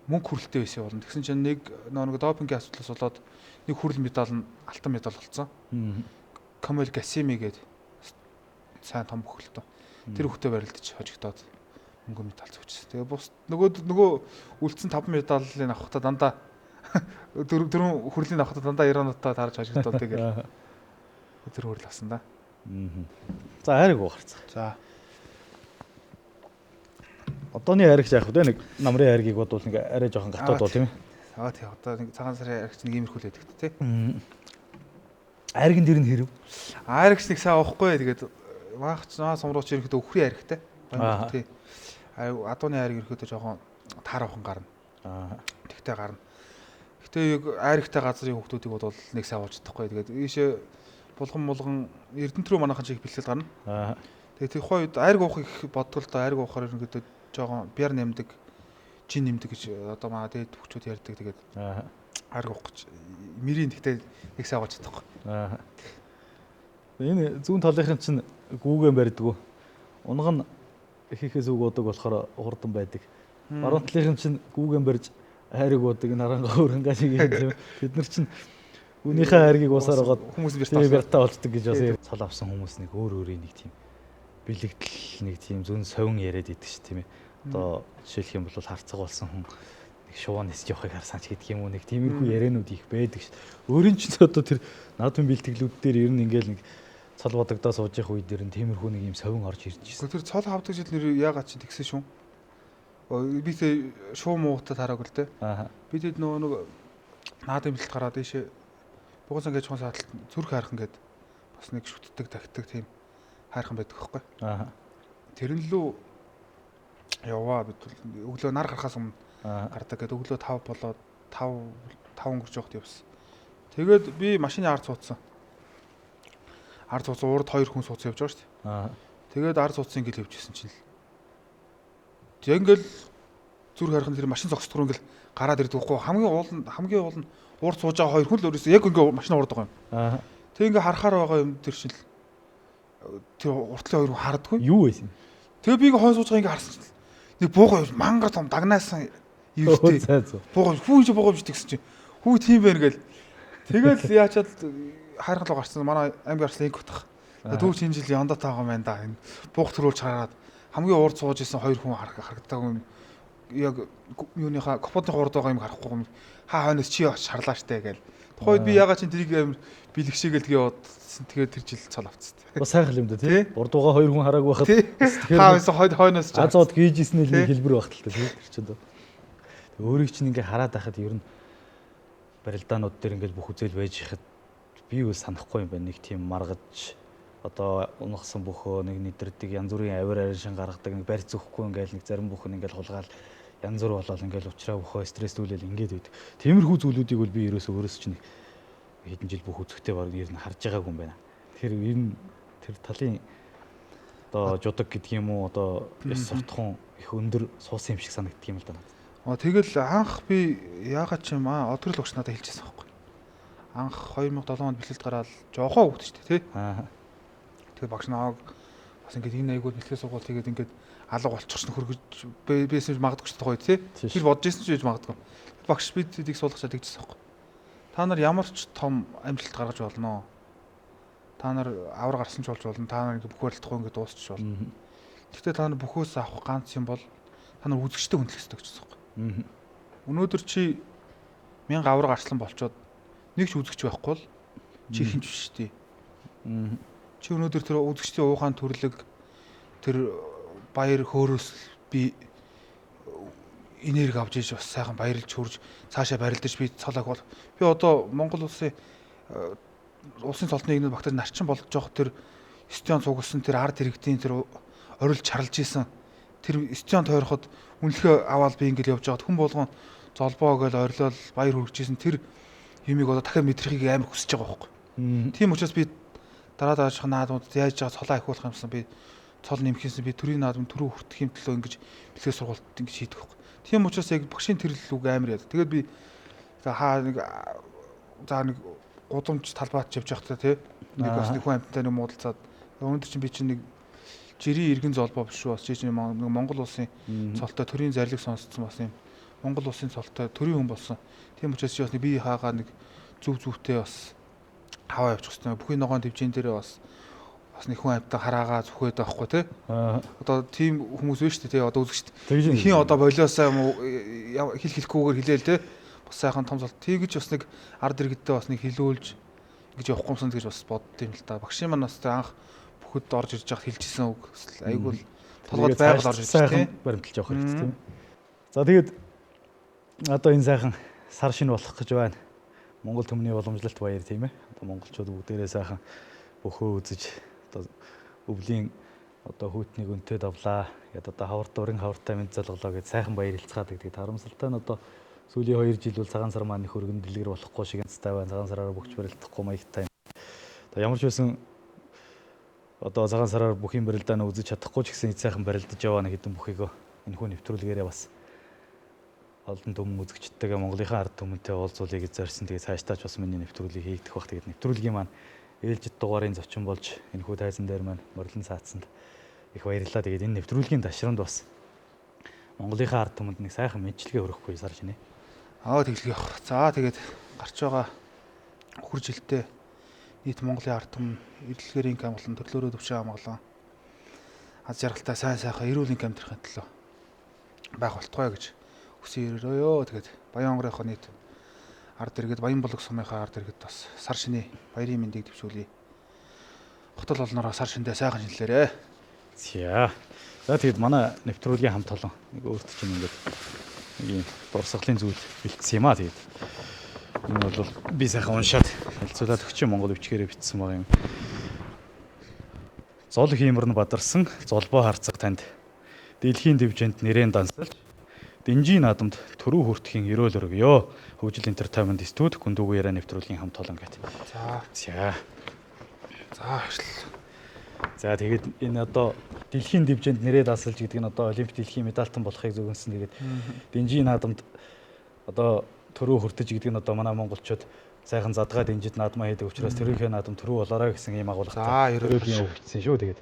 B: мөнгө хүрэлттэй байсан болно. Тэгсэн чинь нэг нэг допингийн асуудлаас болоод нэг хүрэл медаль нь алтан медаль болсон. Камел Гасими гэдэг сайн том бөхөлтөө. Тэр хүүхдээ барилдаж хожигдоод мөнгө медаль зүүчсэн. Тэгээ бус нөгөө үлдсэн 5 медалийн авахдаа дандаа дөрвөн хүрлийн авахдаа дандаа Ирануудтай таарч хожигдоод тэгэл тэр хүрэл авсан да.
A: За хайрыг уу гарцгаа.
B: За.
A: Одооны хайрыг яах вэ? Нэг намрын хайргийг бодвол нэг арай жоохон гатууд бол тийм ээ.
B: Аа тий одоо нэг цагаан сарын хайрагч нэг иймэрхүү л байдаг тий.
A: Айрган дээр нь хэрв.
B: Айрагч нэг сайн уухгүй тэгээд маахч наа сумрууч ерөнхийдөө өхрийн айрагтай. Тий. Адууны айраг ерөнхийдөө жоохон таар авхан гарна. Тэгтээ гарна. Гэтэ яг айрагтай газрын хүүхдүүдийг бол нэг сайн ууж чадахгүй. Тэгээд ийшээ булган Эрдэнэт рүү манайхан чиг бэлтгэл гарна. Тэгээд тэр үед айраг уух их бодгол л доо айраг уухаар ерөнхийдөө жоохон бяр нэмдэг, жин нэмдэг гэж одоо маа тэгээд хүүхдүүд ярьдаг. Тэгээд айраг уух гэж мөрийн тэгтээ нэг сайн ууж чадахгүй.
A: Энэ зүүн талынхын чинь гүүгэн барьдгүү. Унга нь ихээс үг удаг болохоор хурдан байдаг. Баруун талынхын чинь гүүгэн барьж хайрыг удаг энэ харангаа өөрөнгөө шиг юм. Бид нар чинь үнийхээ хайргийг уусаар байгаад
B: хүмүүс
A: бяртаа болцдог гэж бас цол авсан хүмүүс нэг өөр өөрийн нэг тийм бэлэгдэл нэг тийм зүүн совин яриад идэг ш тийм ээ. Одоо жишээлх юм бол харцаг болсон хүн нэг шувуу нисж явахыг харсан ч гэдэг юм уу нэг тиймэрхүү яриануд их байдаг ш. Өөрийн чинь одоо тэр наадмын бэлтгэлүүд дээр ер нь ингээл нэг цол бодогдоо сууж явах үед ер нь тиймэрхүү нэг юм совин орж ирж
B: ирсэн. Тэр цол авдаг жил нэр яагаад чинь тэгсэн шүүн. Би тэ шуу муутай тараагүй л дээ. Би тэд нөгөө нэг наадмын бэлтгэл гараад ийшээ Бугуйсан гэж чухал сааталт зүрх хайрхан гээд бас нэг шүтдэг тагтдаг тийм хайрхан байдаг байхгүй. Тэр нь лүү яваа бид өглөө нар гарахаас өмнө гардаг гээд өглөө 5 болоод 5 өнгөрч явахд явсан. Тэгээд би машины ард суудсан. Ард суудсан урд хоёр хүн суудсан явж байгаа шүү дээ. Тэгээд ард суудсан ингээл явж исэн чинь л. Тэг ингээл зүрх хайрхан тэр машин зогсдгоор ингээл гараад ирдэг байхгүй. Хамгийн уул нь урд сууж байгаа хоёр хүн л өөрөөсөө яг ингээ машин урд байгаа юм. Тэг ингээ харахаар байгаа юм тэр чинь л тэр уртлын хоёр хүн хардггүй.
A: Юу байсан?
B: Тэгээ би ингээ хойно сууж байгаа ингээ харсан чинь нэг буугаа мангар том дагнаасан ивэртэй. Буугаа хүү чи буугаа биш тэгсэн чинь хүү тийм байна гэл. Тэгэл яачаад хайрхан руу гарсан. Манай аймаг арслан инг утах. Дүүч энэ жил яндаа таагаа байна да. Энэ буух төрүүлж хараад хамгийн урд сууж исэн хоёр хүн харагдаагүй юм. Яг юуныхаа капотны урд байгаа юм харахгүй юм. Хаа хойноос чи шарлаа штэ гээл. Тухайд би ягаад чин тэрийг амар бэлгшээгээл тэгээ бодсон. Тэгээд тэр жил цол авцсан.
A: Бас сайхан юм да тий. Урд байгаа хоёр хүн хараагүй байхад
B: тэгэхээр хаа хойноос
A: азууд гийжсэн л нэг хэлбэр багт л та тий. Тэр чинь. Өөрийг чинь ингээ хараад байхад ер нь барилдаанууд дээр ингээл бүх үзэл байж хахад би юу санахгүй юм байна. Нэг тийм маргаж одоо унахсан бөхөө нэг нэдэрдэг янз бүрийн авир аршин гаргадаг нэг барь зөхгүй ингээл нэг зарим бүх нь ингээл хулгаал янз бүр болол ингээл уучраа бөхөө стресстүүлэл ингээд байдаг. Тиймэрхүү зүйлүүдийг бол би ерөөсөө өөрөөс чинь хэдэн жил бүх үзэхтэй баг ер нь харж байгаагүй юм байна. Тэгэхээр ер нь тэр талын одоо жудаг гэдэг юм уу одоо ёс суртахуун их өндөр суусан юм шиг санагддаг юм л да.
B: Тэгэл анх би яагаад ч юм аа одрол багш надад хэлчихсэн байхгүй. Анх 2007 онд бэлтгэлд гараад жоохоо хөвгт шүү дээ тий. Тэгэхээр багш нааг бас ингээд энэ айгуу бэлтгэл сургууль тэгээд ингээд алга болчих шин хөргөж байсан ч магадгүй ч тухай тий. Тэр бодож исэн ч байж магадгүй. Багш бид тэдийг суулгачаад тэгжсэн байхгүй. Та нар ямар ч том амжилт гаргаж болно. Та нар авар гарсан ч болж болно. Та нар ингээд бүх барилдахгүй ингээд дуусчих болно. Гэхдээ та нар бүхөөс авах ганц юм бол та нар үзэгчтэй хүндлэх ёстой гэсэн байхгүй. Өнөөдөр чи 1000 авар гарчлан болчоод нэг ч үзэгч байхгүй бол чи хинч биш дээ. Чи өнөөдөр тэр үзэгчдийн уухаан төрлөг тэр баяр хөөрөөс би энерги авч иж бас сайхан баярлж хөрж цаашаа барилдаж би цолоог бол би одоо Монгол улсын цолтны нэгнүүд багтаж нарчин болж жоох тэр стадион цугласан тэр ард иргэдийн тэр орилж чарлж исэн тэр стадион тойроход үнэлгээ аваад би ингээл явж байгаад хүн болгон золбоо гэж орилол баяр хүргэж исэн тэр юмыг одоо дахиад мэдрэхийг амар хүсэж байгаа байхгүй. Тийм учраас би дараа дараах наадмууд яаж байгаа цолоо ахиулах юмсан би цол нэмэх юмсан би төрийн наадам төрөө хүртэх юм төлөө ингэж бэлтгэл сургуульд ингэж хийдэг байхгүй. Тийм учраас яг багшийн тэрл үг амар яа. Тэгээд би хаа нэг за нэг гудамж талбайд явж байхдаа тий нэг бас нэг хүн амьттай нэг муудалцаад өнөөдөр чинь би чинь нэг жирийн иргэн золбоо биш үү бас чи чинь нэг Монгол улсын цолтой төрийн зарлиг сонсцсон бас юм Монгол улсын цолтой төрийн хүн болсон. Тийм учраас чи бас нэг бие хаагаа нэг зүв зүвтэй бас хаваа явчих хэвээр бүхий ногоон төвжин дээрээ бас нэг хүн амьтан хараагаа зүхээд байхгүй тий. Одоо тийм хүмүүс байна шүү дээ тий. Одоо үзэгчд хин одоо болиосаа юм уу хэл хэлэхгүйгээр хэлээл тий. Бас сайхан том цол. Тэгэж бас нэг ард иргэдтэй бас нэг хилүүлж Ингэж явахгүй юмсан гэж бас бодд юм л та. Багшийн маань бас анх бүхэд орж ирж байхад хэлжсэн үг айгүй л толгойд байгаль орж ирж
A: тийм баримталж явах хэрэгтэй тийм. За тэгээд одоо энэ сайхан сар шинэ болох гэж байна. Монгол төмний уламжлалт баяр тийм ээ. Одоо монголчууд бүгдээрээ сайхан бөхөө үзэж одоо өвлийн одоо хүүтнийг өнтөө давлаа. Гэт одоо хаварт уран хавартай мэд залглаа гэд сайхан баярлцгаадаг. Тэгээд харамсалтай нь одоо сүүлийн 2 жил бол цагаан сар маань их өргөн дэлгэр болохгүй шиг янзтай байна. Цагаан сараар бөхч барилдахгүй маягтай. Одоо ямар ч байсан одоо цагаан сараар бүх юм барилдааны үзэж чадахгүй ч гэсэн эд сайхан барилдаж яваа нэг хэдэн бүхийгөө энэ хүн нэвтрүүлгээрээ бас олон түмэн үзэгчдтэйгээ Монголынхаа ард түмэнтэй уулзуулъя гэж зорьсон. Тэгээд цаашдаа ч бас миний нэвтрүүлгийг хийгдэх бах. Тэгээд нэвтрүүлгийн маань ээлжид дугаарын зочин болж энэ хүү тайзан дээр маань морилон саацсанд их баярлалаа. Тэгээд энэ нэвтрүүлгийн ташрамд бас Монголынхаа ард түмэнд нэг сайхан мэдлэгээ өргөхгүй сар шинэ.
B: Аа тэглэх явах. За тэгээд гарч байгаа үхэр жилдээ нийт Монголын ард түмэн эрэлхээрийн хамгаалан төрлөөрөө төвшин хамгаалан аз жаргалтай сайн сайхан эрүүл амьдрахын төлөө байх болтугай гэж хүсэн өрөөрөө. Тэгээд Баян хонгорынхоо нийт ард иргэд Баян булаг сумынхаа ард иргэд бас сар шиний баярын мэндийг дэвшүүлье. Хотол олноороо сар шиндээ сайхан шинэлээрээ.
A: За. За тэгээд манай нэвтрүүлгийн хамт олон нэг өөрт чинь ингээд нэг юм дурсгалын зүйл бэлтсэн юм аа тэгээд. Энэ бол би сайхан уншаад хэлцүүлээд өгч Монгол өвчгээрээ бичсэн байгаа юм. Зол хиймэр нь бадарсан золбоо харцаг танд дэлхийн дэвжээнд нэрэн дансалж Дэнжийн наадамд төрүү хүртэхийн ерөөл өргөё. Хөгжил Entertainment студ Гүндүүгүй яриа нэвтрүүлгийн хамт олон гэт.
B: За.
A: За.
B: За баярлалаа.
A: За тэгээд энэ одоо дэлхийн дэвжээнд нэрээ дасалж гэдэг нь одоо олимп дэлхийн медальтан болохыг зөвгөнсөн. Тэгээд Дэнжийн наадамд одоо төрөө хүртэж гэдэг нь одоо манай монголчууд сайхан задгаа дэнжид наадмаа хийдэг учраас төрийнхөө наадам төрөө болоорой гэсэн ийм агуулгатай.
B: За
A: ерөөлгийн үг бичсэн шүү. Тэгээд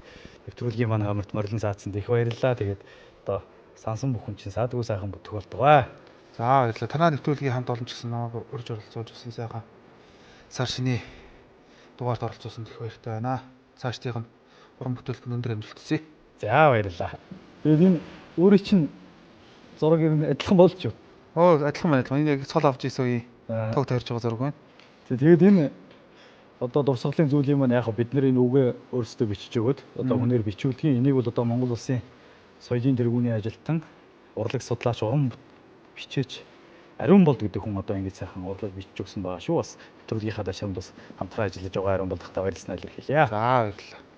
A: нэвтрүүлгийн манай хамт морилон саацсанд их баярлалаа. Тэгээд одоо сансан бүхэн чинь саадгүй сайхан бүтэх болтугай.
B: За баярлалаа. Танаа нэвтрүүлгийн хамт олон ч гэсэн намайг урьж оролцуулж өссөн сайхан сар шиний дугаард оролцуулсан их баяртай байна. Цаашдынх нь уран бүтээлд өндөр амжилт хүсье.
A: За баярлалаа. Тэгээд энэ өөрийн чинь зураг ер нь адилхан болж юу?
B: Оо адилхан байна. Энэ яг цол авч ирсэн үеийн тог тойрж байгаа зураг байна.
A: Тэгээд энэ одоо дурсгалын зүйл юм байна. Яг бид нар энэ үгээ өөрсдөө бичиж өгөөд одоо хүнээр бичүүлдэг. Энийг бол одоо Монгол улсын соёлын тэргүүний ажилтан урлаг судлаач уран бичээч Ариун болд гэдэг хүн одоо ингэж сайхан урлаг бичиж өгсөн байгаа шүү. Бас нэвтрүүлгийнхаа дашрамд бас хамтран ажиллаж байгаа Ариун болдохтой баярлалаа илэрхийлье.
B: За баярлалаа.